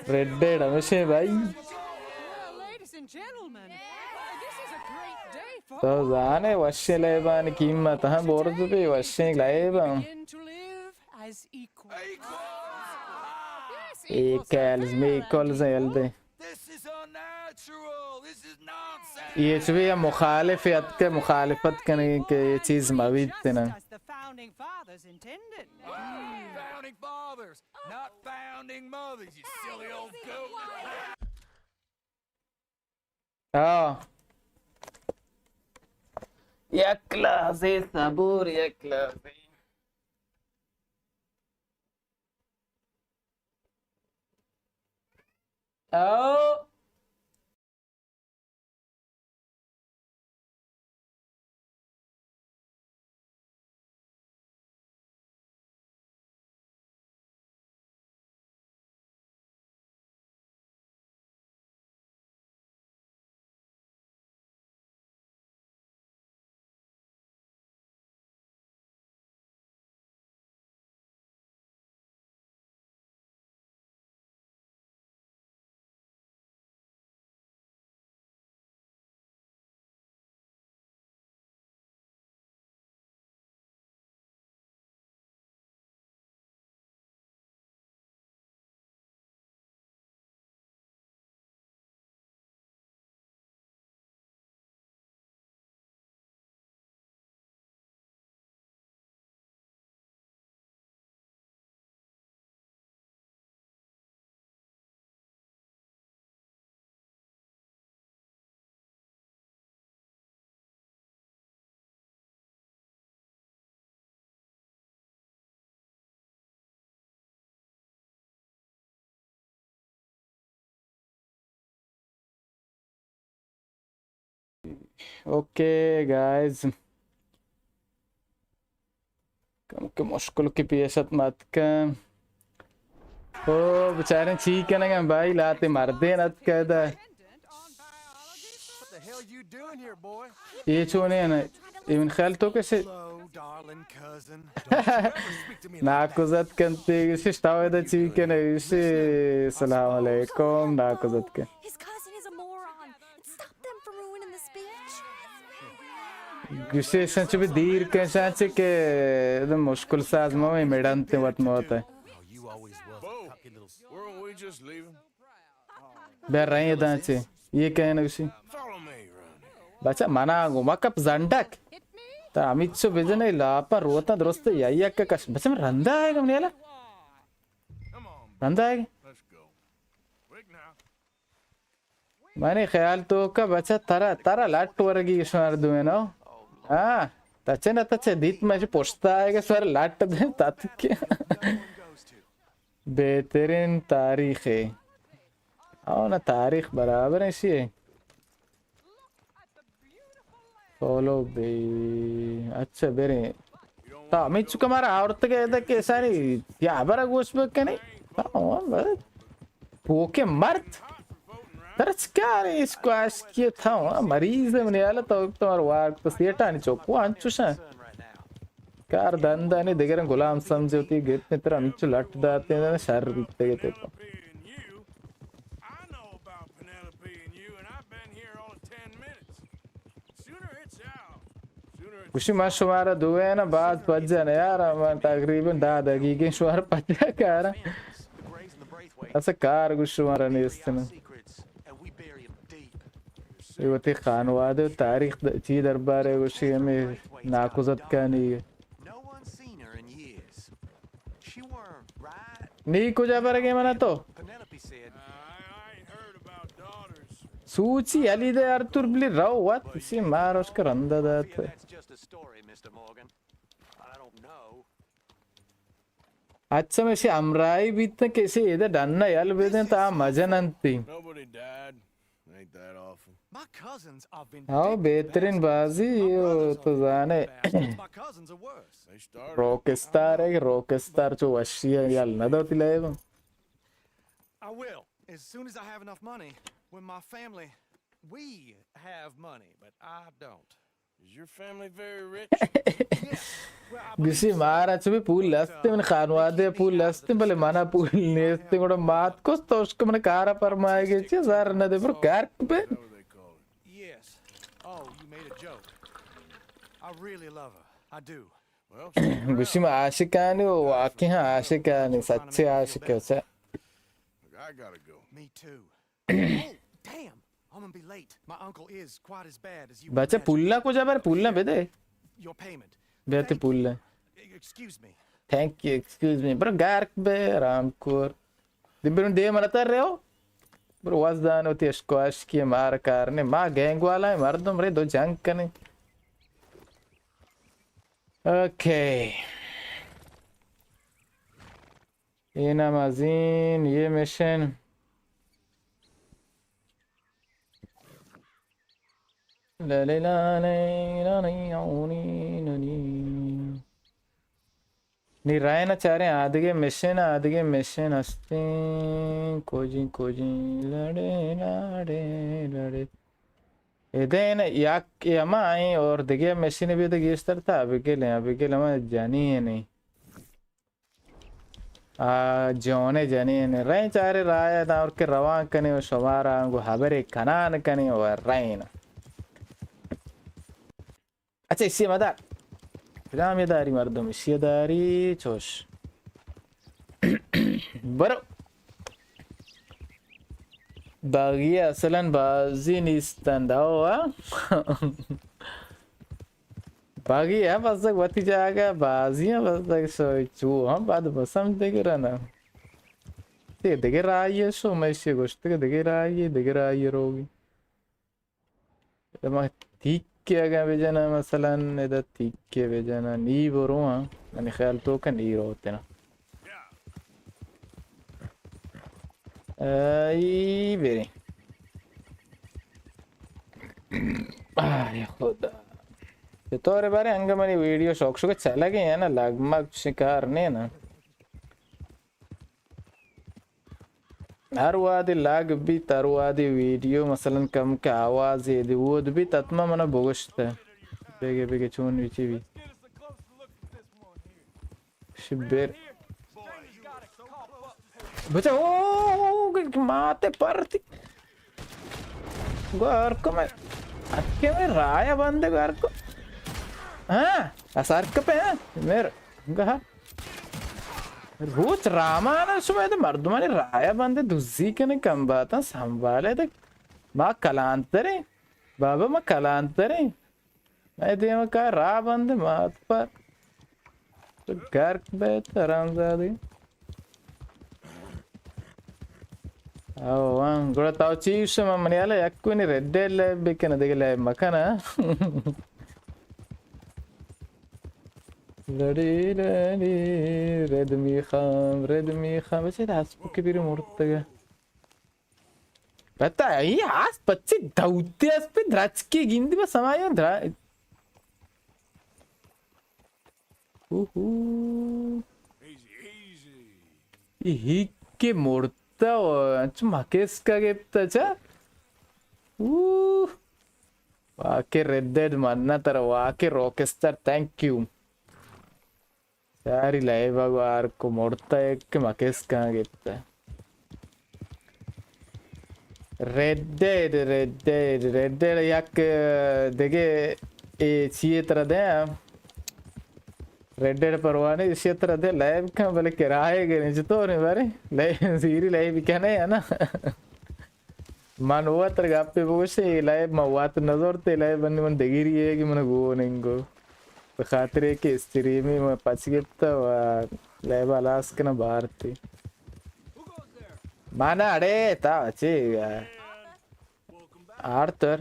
ردد ہمیشہ بھائی۔ تو زانے وشیں لیبانی قیمت ہم برز بی، وشیں لیب ہم۔ As equals. Equals. Equals, equals, یل دے۔ This is unnatural. This is nonsense. یہ چوی یا مخالف ات کہ مخالفت کنگی کہ یہ چیز مبیت نا۔ Just as the founding fathers intended. Founding fathers, not founding mothers, you silly old goat. آ۔ یک لحظے صبر، یک لحظے۔ او۔ اوکے گائز، کمکے مشکل کہ پیش ات ماتکن. او بچاریں چی کنگا بھائی، لاتے مردین اتکا ادا. اے چونیں نا، ایون خیال تو کسے ناکوزت کنتے، گوشش تاو ادا چی کنے، گوشی سلام علیکم، ناکوزت کن. گوشی ایشاں چو بی دیر کن، ایشاں چی کہ مشکل ساز مو مڑنت وت موت. بیا رئیں داں چے. یہ کہنا اسی. بچا منا گو مکپ زنڈک. تا ہمیچو بجنے لاپا روتا درست یا یک کش. بچا من رندا آئے گا منی حالا. رندا آئے گا. منی خیال تو کا بچا ترا، ترا لٹ ورگی شمار دوئے نو. ہاں. تچے نہ تچے دیت مجھے پشتا آئے گا سر لٹ دے تاتکے. بہترین تاریخے. او نا تاریخ برابر ایشی ہے. فالو بی. اچھا بریں. تا ہمیں چکا مارا آورت گئے تھا کہ ساری یا برا گوش بکنے. ہاں، بس. پوکے مرد. ترا چکار ہے اس کو عاشقی تھا، ہاں، مریض ہے منی حالت، تو تمہار وارد تو سیٹانی چوکو انچوشاں. کار دندانی دگرن غلام سمجھوتی گت نے ترا انچو لٹ داتے ہیں، شر بیتے گتے تو. گوشی من شمارا دوئے نا باز پجن یار، من تقریباً دہ دقیقے شمار پجا کارا. اسا کار گوش شمارا نیست نا. اے وتی خانوادہ و تاریخ د-، چی دربارے گوشی ہمیں ناکوزتکانی. نی کجا برگے منا تو؟ سوچی علی دے ارتور بلی رو وت سی ماروش کرندہ دات. اچھا، مشی ہمراہی بیت کہ اسی ادا ڈن یل بدیں تا مزن انتی. ہاؤ، بہترین بازی، او تو زانے. راک اسٹار ہے، راک اسٹار چو وشی ہے، یل نہ دوتی لائب. I will, as soon as I have enough money. When my family, we have money, but I don't. Is your family very rich? گوشی مارا چو بی پول ہستی، من خانوادے پول ہستی، بلے منا پول نیستی. گڑا مات کس تو اشک من کارا پرمائے گے چی زر نہ دے، برو کار بے. Yes. Oh, you made a joke. I really love her. I do. گوشی ما عاشقانی و واقعی ہاں عاشقانی، سچے عاشق ہے. I gotta go. Me too. Oh, damn! I'm gonna be late. My uncle is quite as bad as you. بچہ پولا کجا بر، پولا بدے. Your payment. بیاتی پولا. Excuse me. Thank you, excuse me. برو گارک بے، رام کور. دی برون دے منا تر رہے ہو. برو وزدان ہوتی اشکو اشکی مار کار نے. ما گینگ والا ہے، مردم رے دو جنگ کنے. اوکے. اے نام ازین، یہ مشن. لے لے لا لے لا لے او نی نی نی. نی رائنا چاریں آدگے مشن، آدگے مشن ہستیں. کوجیں کوجیں لڑے لڑے لڑے. ادین یک اے ہما ایں اور دگہ مشین بی دگہ گیشتر تا ابیگل ایں، ابیگل ہما جنین ایں. آ، جون جنین رئیں چارے راہ داں اور کہ روان کنے و شمارا انگو حبرے کنان کنے و رئین. اچھا، اسی مدار. کجام یہ داری مردم؟ اسی داری چوش. برو. باغی اصلاً بازی نیستند. آو، آ؟ باغی ہم بزگ وتی جاگہ، بازی ہم بزگ شو، چو ہم بعد بسم دگرن. تے دگہ راہی شو، میں اسی گوشت کہ دگہ راہی، دگہ راہی روگی. ما تیکے اگاں بجناں، مثلاً ادا تیکے بجناں، نی برواں، منی خیال تو کہ نی روتنا. ای بریں. آہ، اے خدا۔ چطور ئے بارے انگہ منی ویڈیو شوق شوق چلگ ئے یا نا؟ لگ مگ شکار نے نا۔ ہر وہدے لگ بیت، ہر وہدے ویڈیو مثلاً کم کہ آوازے دی اود بیت، حتماً منا بگوشت۔ بگے بگے چون وچی بی۔ شبیر۔ بچا، او، او، او، او، ماتے پرتی۔ گار کو میں، اکے میں رایا بندے گار کو۔ ہاں، اسار کپے ہیں، میر، گہا۔ روچ رامان شما ادا مردمانی رایا بندے دزی کنے کم باتاں سنبھالے دے۔ ما کلانتریں، بابا ما کلانتریں۔ اے دیما کا راہ بند مات پر۔ تو گرک بیت حرامزادی۔ او وان، گڑا تاو چی شما منی حالا یک کوئی ریڈ ڈیڈ لیب بکن، دیگه لیب مکن، ہاں؟ لڑی لڑی، رد میخوام، رد میخوام۔ بچه دست بکی بیری مرتگه۔ پتا ای آس پچی دوتی اس پہ درچکی گندی بس ہمائی درا۔ اوہو۔ ای ہیک کے مرتا و انچ مکس کا گپتا چا۔ اوہ۔ واقعی ریڈ ڈیڈ منا ترا، واقعی روکسٹر، تھینک یو۔ ساری لیب ءَ گوار کو مرتا، ایک مکس کہاں گپتا۔ Red Dead, Red Dead, Red Dead یک دگہ اے چیے ترا دیں۔ ریڈ ڈیڈ پروانے ایشی ترا دے لیب کن، بلے کرائے گریں چطور ہیں بارے؟ لیب زیری لیب کنے ہے نا؟ من وت گپے بگوشے، اے لیب من وت نزورت، اے لیب انی من دگری ہے کہ من گون انگو۔ بخاطر ہے کہ استریمی من پچ گپتا و لیب ہلاس کنا بارتی۔ مانا اڑے تا چے آرتر،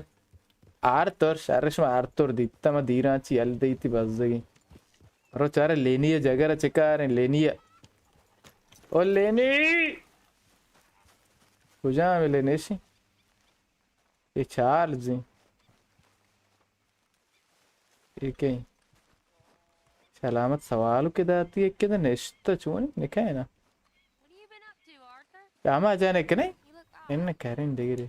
آرتر، شر شما آرتر دیتا، ما دیران چی یل دیتی بزگی۔ رو چارے لینی جگر چکاریں لینی۔ او لینی! کجام لینی شی؟ اے چارلز ایں۔ اے کئے؟ سلامت سوال کہ داتی، یک دے نشتہ چونی نکئے نا۔ ہما جانے کنے؟ ان کریں دگرے۔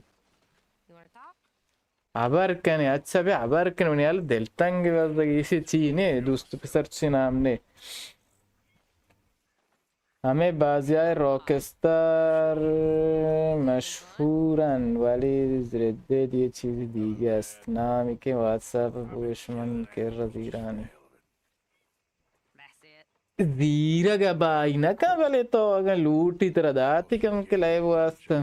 ہبر کنے، اچھا بیا ہبر کنے، منی حال دل تنگ بزگ، ایشی چی نے، دوست پسر چی نام نے۔ ہمے بازیائے راکستار مشہورن، ولی ردد یه چیزی دیگه است، نامی که واتساپ بوش من کر زیرانی۔ زیرگ بائی نکن، بلے تو اگاں لوٹی ترا داتی کم کہ لیب واسطہ۔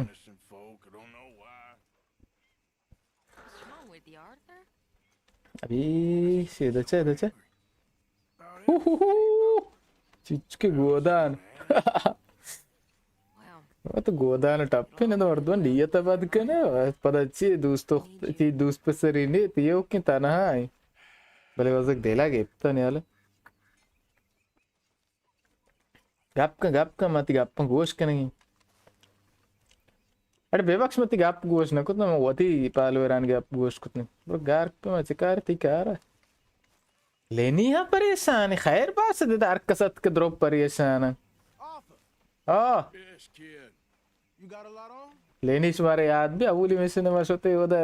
ابھی سے دچا دچا۔ چچکے گودان۔ تو گودان ٹپے نہ، مردم نیت بد کنے۔ پدا چی دوست، چی دوست پسری نیت، یہ کہ تنہا ہے۔ بلے وزک دلا گپتا نیال۔ گپ کن، گپ کن، من تئی گپاں گوش کنگی۔ اڑے بے بخش، من تئی گپ گوش نہ کت، من وتی پالورانی گپ گوش کت۔ برو گار پہ من چہ کار تئی کار۔ لینی ہاں پریشان، خیر باش دے ہر کس ات کہ درو پریشان۔ آ۔ لینی شمارا یاد بی، اولی مشن ما شتے اودا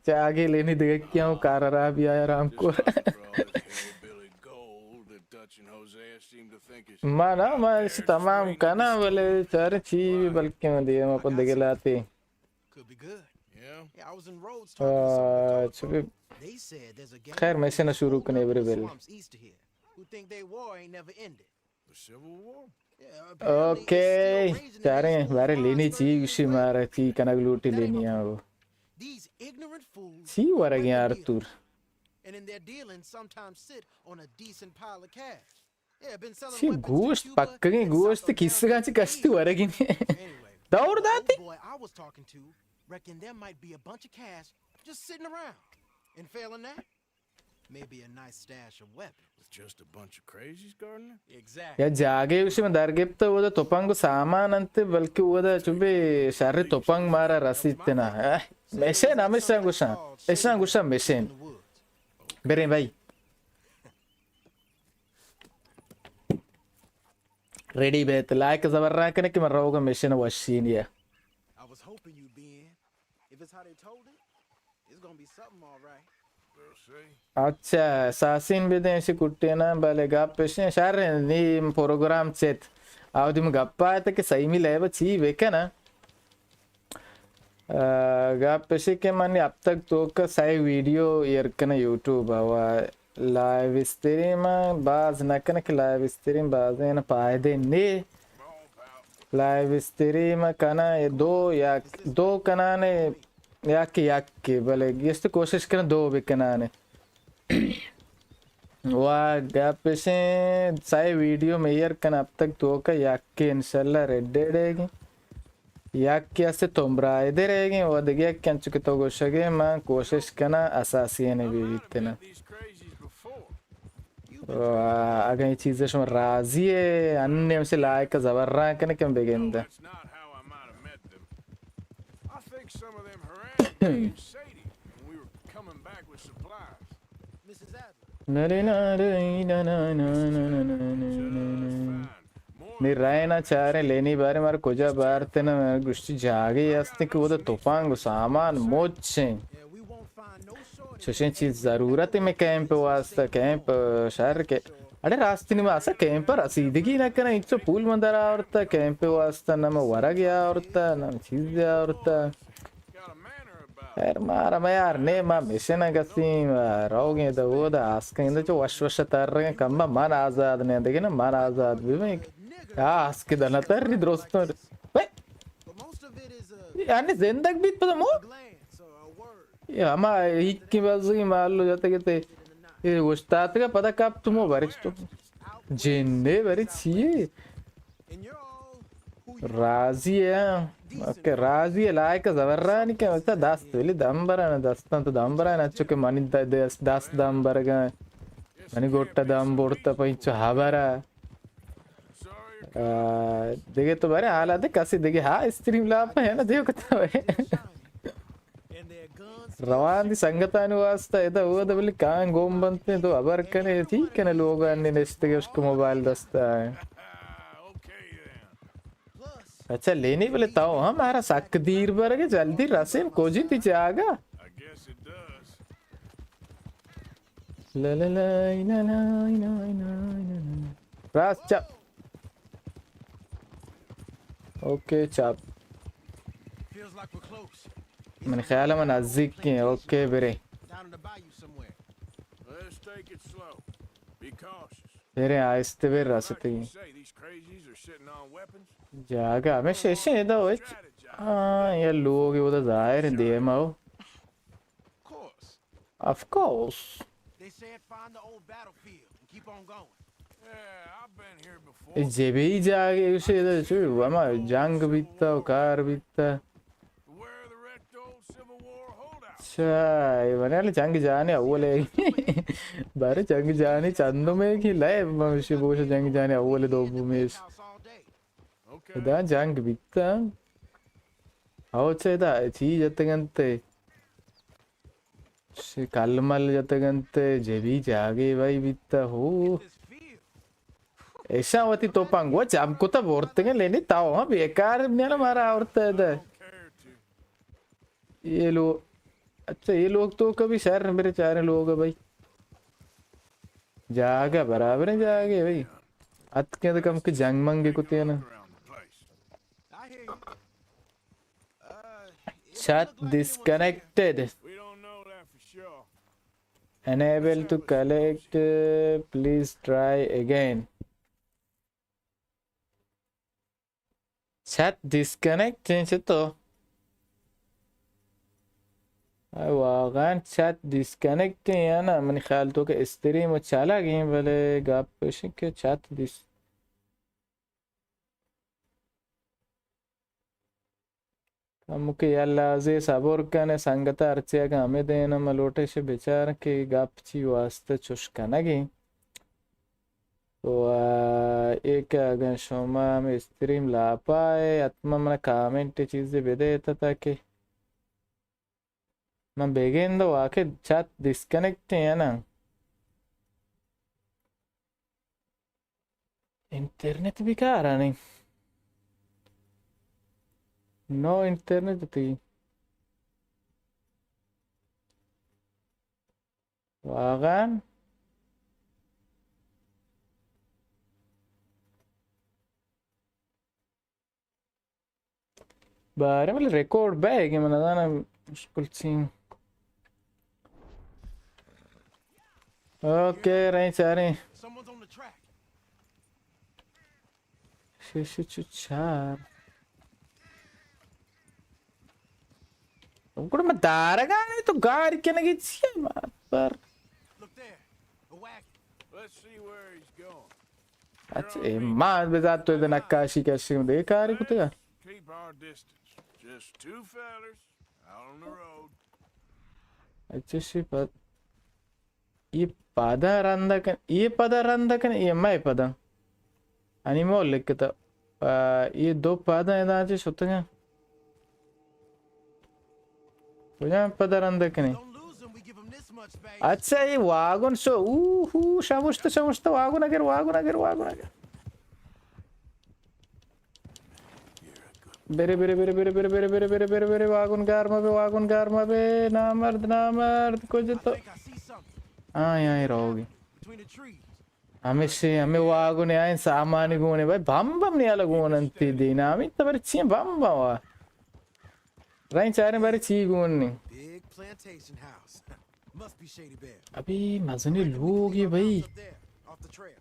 چاگے لینی دگہ کیاں کار را بی آیا رام کو۔ ما نا، ما اش تمام کنا، بلے چارے چی بی، بلکہ من دیما پہ دگہ لاتے۔ آ، چو بی، خیر، مشن شروع کنے برے بل۔ اوکے، چاریں بارے لینی چی گوشی مارا، چی کنگ لوٹی لینی آں وہ۔ چی ورگیں آرتور؟ چی گوشت پکگیں گوشت کیسگاں چی کشتی ورگی نے۔ دور داتی؟ Maybe a nice stash of weapons. It's just a bunch of crazies, Gardner. Exactly. یا جاگے گوشی من در گپتہ، اودا تپنگ و سامان انت، بلکہ اودا چو بے شر تپنگ مارا رسیت نا۔ اہ، مشین ہمیشاں گوشاں، اشاں گوشاں مشین۔ بریں بھائی۔ ریڈی بیت، لائک زبر را کنے کہ من روگا مشین وشینی ہے۔ I was hoping you'd be in. If it's how they told it, it's gonna be something, all right. اچھا، ساسین بدیں اسی کٹینا، بلے گپ اشیں شر نی پروگرام چت۔ آودی من گپا ات کہ سیمی لیب چی بکناں۔ آ، گپ اشی کہ من ہفتگ توکا سئے ویڈیو ایر کناں یوٹیوب ءَ و لائیو اسٹریم ءَ باز نہ کناں کہ لائیو اسٹریم بازیں پائدے نے۔ لائیو اسٹریم ءَ کناں اے دو یا دو کنانے یا کہ یک، بلے گیشتر کوشش کناں دو بکنانے۔ و گپ اشیں سئے ویڈیو مئے ایر کناں ہفتگ توکا یکے انشاءاللہ ریڈ ڈیڈ ئیگیں۔ یکے است تمبرائے درئیگیں و دگہ یکے انچو کہ تو گوشگے من کوشش کناں اساسین بہ بیتناں۔ و اگاں اے چیز شما راضی ئے، انّے ہمشے لائک زبر را کنے کہ من بگنداں۔ نی رائنا چاریں لینی بارے مارا کجا بارتنا، گوشتی جاگے است کہ اودا تپنگ و سامان مچیں۔ چوشیں چیز ضرورت میں کیمپ واسطہ، کیمپ شہر کے۔ اڑے راستی نی ما اسا کیمپ رسیدگی نہ کناں، انچو پول من در آورتا کیمپ واسطہ، نہ ما ورگ آورتا، نہ چیز آورتا۔ خیر، مارا میار نے، ما مشن گسیم، روگیں دا اودا آسکیں دا چو وش وش ترگیں کمبا من آزاد نے، دگہ نہ من آزاد ببیں۔ آسک دنا تری درستوں۔ بے، یعنی زندگ بیت پدا مو؟ اے ہما ہکی بزگی مالو جتگ ات، اے اوشتاتگ پدا کپت مو برش تو۔ جنے بری چیے؟ راضی ہے، اوکے، راضی ہے، لائک زبرانی کہ مثلا دست ولی دم بران، دستان تو دم بران، اچو کہ منی د-، دست، دست دم برگا، منی گوٹا دم برتا پنچو ہبرا۔ آ، دگہ تو بارے حالات کسی دگہ ہا اسٹریم لاپ ہے نا، دیو کتا ہے۔ روان دی سنگتانی واسطہ ادا اودا بلے کان گوم بنتے تو ہبر کنے، ٹھیک کنے لوگانی نشتگے اشک موبائل دستا ہے۔ اچھا لینی بلے تو ہم مارا سک دیر برگے، جلدی رسیم کجی تی جاگا۔ لا لا لا لا لا لا لا لا۔ راست چپ۔ اوکے، چپ۔ من خیال من نزدیک ہیں۔ اوکے، برے۔ برے، آہستہ بر راستے۔ جاگہ ہمیشہ ایشیں ادا ہوئے۔ ہاں، یہ لوگ ادا ظاہر ہیں دیما ہو۔ Of course. اے جبی جاگہ ایشیں ادا چو، ہما جنگ بیتا و کار بیتا۔ اچھا، اے بنے جنگ جہانی اول ہے۔ بارے جنگ جہانی چندم ہے کہ لے، مشی بوش جنگ جہانی اول دومیش۔ ادا جنگ بیتا۔ او چہ ادا چی جتگ انت؟ چی کل مل جتگ انت؟ جبی جاگے بھائی بیتا ہو۔ ایشاں وتی توپانگ و جم کتا برتگیں لینی تاو ہاں بیکار نیانا مارا آورتا ادا۔ یہ لو، اچھا یہ لوگ تو کبھی شہر میرے چارے لوگ ہے بھائی۔ جاگہ برابر ہیں جاگہ بھائی۔ اتکیں تو کم کہ جنگ منگے کتے ہیں نا۔ Chat disconnected. Unable to connect. Please try again. Chat disconnect ہیں چطور؟ آ، واقعاً چیٹ ڈسکنیکٹ ہیں یا نا؟ منی خیال تو کہ استریم و چالا گئیں، بلے گپ اش کہ چیٹ ڈس-، ہمکہ یلہ ازے صبر کنے، سنگت ءَ ہرچی اگاں ہمے دین ءَ من لوٹش بچار کہ گپ چی واسطہ چش کنگیں۔ تو، آ، اے کہ اگاں شما ہمے استریم لاپا ئے، حتما منا کامنٹ چیزے بدے تا تاکہ من بگند واقعی چت ڈسکنیکٹ ایں یا نا۔ انٹرنیٹ بیکار آنی۔ نو انٹرنیٹ تئی۔ واقعاً۔ بارے بلے ریکارڈ بہ کہ من نزاناں مشکل چین۔ اوکے، رہیں چاریں۔ شش چو چار۔ گڑا من دارگاں تو گار کنگی چیئے مات پر۔ Let's see where he's going. اچھا، اے ما بزات تو ادا نقاشی کشی دے کاری کتگا۔ Keep our distance. Just two fellers out on the road. اچھا، شی پد۔ اے پدا رند کن، اے پدا رند کن، اے مئے پدا۔ انی مول لکھتا۔ آ، اے دو پدا ادا چے شتگا۔ کجام پدا رند کنے؟ اچھا، اے واگن شو، اوہ، شمشت، شمشت، واگن اگر، واگن اگر، واگن اگر۔ برے، برے، برے، واگن گار مبے، واگن گار مبے، نامرد، نامرد، کجا تو؟ آئیں، آئیں، روگی۔ ہمیشی، ہمے واگن آئیں سامانی گونے، بھائی، بم بم نیالا گون انتی دینا، ہمیں تبر چین بم بم وا۔ رائیں چاریں بارے چی گون نی۔ Big plantation house. Must be Shady Bear. ابھی مزنی لوگی بھائی۔ Up there, off the trail.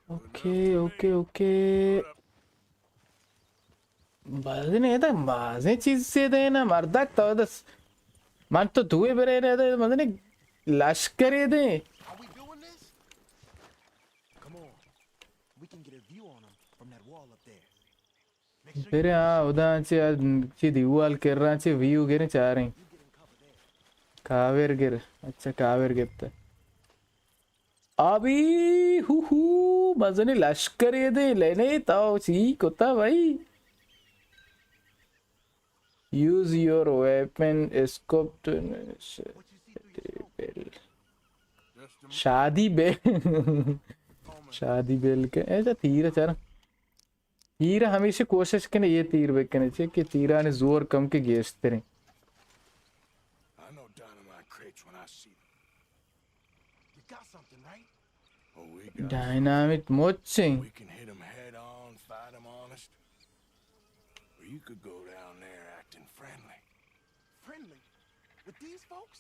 Okay, okay, okay. بازیں ادا، بازیں چیز سے دے نا، مردک تو دس۔ من تو دوئے برے نے دے، مزنی لشکرے دے۔ Are we doing this? Come on. We can get a view on 'em from that wall up there. برے، ہاں، ادا چی، چی دیوال کرا چی ویو گریں چاریں۔ کاور گر، اچھا، کاور گپتا۔ ابھی، ہو ہو، مزنی لشکرے دے، لینے تو چی کتا بھائی؟ Use your weapon scope to شادی بیل۔ شادی بیل کے، ایسا تیر چر۔ تیر ہمیشہ کوشش کنے، یہ تیر بکنے چے کہ تیرانی زور کم کے گیشتریں۔ I know dynamite crates when I see them. You got something, right? Oh, we got ڈائنامٹ مچیں۔ We can hit 'em head on, fight 'em honest. Or you could go down there acting friendly. Friendly? With these folks?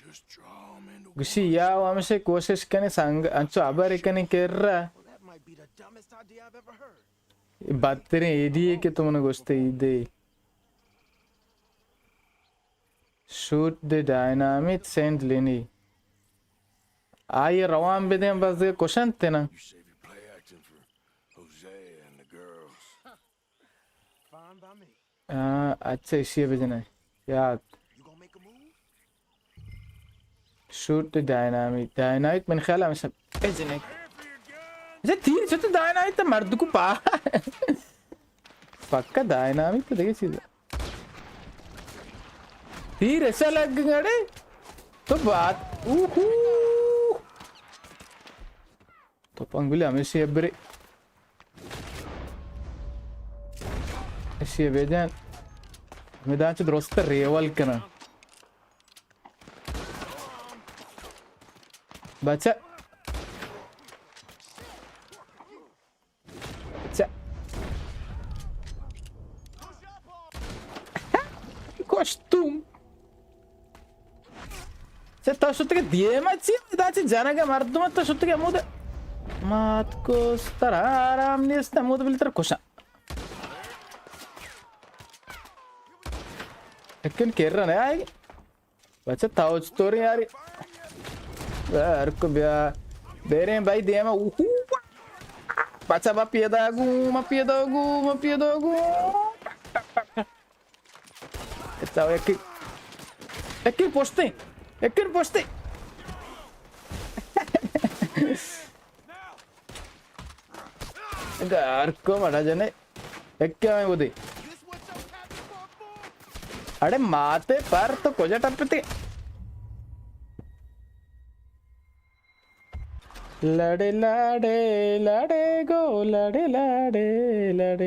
Just draw 'em into گوشی، یا ہمیشہ کوشش کنے سنگ، انچو ابر کنے کرا۔ Well, that might be the dumbest idea I've ever heard. بدتریں ایڈی ہے کہ تو من گوشتے ایدے۔ Shoot the dynamite, send Lenny. آئی روان بدیں، بس دگہ کشنت نا۔ You save your play action for Jose and the girls. Fine by me. آ، اچھا، اشی بجنے۔ یاد۔ You gonna make a move? Shoot the dynamite. ڈائنامٹ من خیال ہمیشہ بجنے۔ اچھا، تیر چطور ڈائنامٹ تو مرد کو پا۔ پکا ڈائنامٹ تو دیکھے چیز۔ تیر ایسا لگ گڑے۔ تو بات۔ اوہو۔ تو پنگولے ہمیشہ برے۔ اشی بجن۔ میدان چہ درست ریول کنن۔ بچہ۔ بچہ۔ کشتم۔ چہ تو شتگ دیما چی؟ ادا چہ جنگ مردم تو شتگ ہمود۔ مات کو ترا آرام نیست، ہمود بلی ترا کشاں۔ اکن کر رہا ہے آئی۔ بچہ تاو چطوری یاری؟ ہر کو بیا۔ بیریں بھائی دیما۔ اوہو۔ بچہ ما پیدا گوں، ما پیدا گوں، ما پیدا گوں۔ تو یکی، یکی پشتی، یکی پشتی. گار کو مڑا جنے. یکی آئیں ودی. اڑے ماتے پر تو کجا ٹپتی؟ لڑے لڑے لڑے گو، لڑے لڑے لڑے.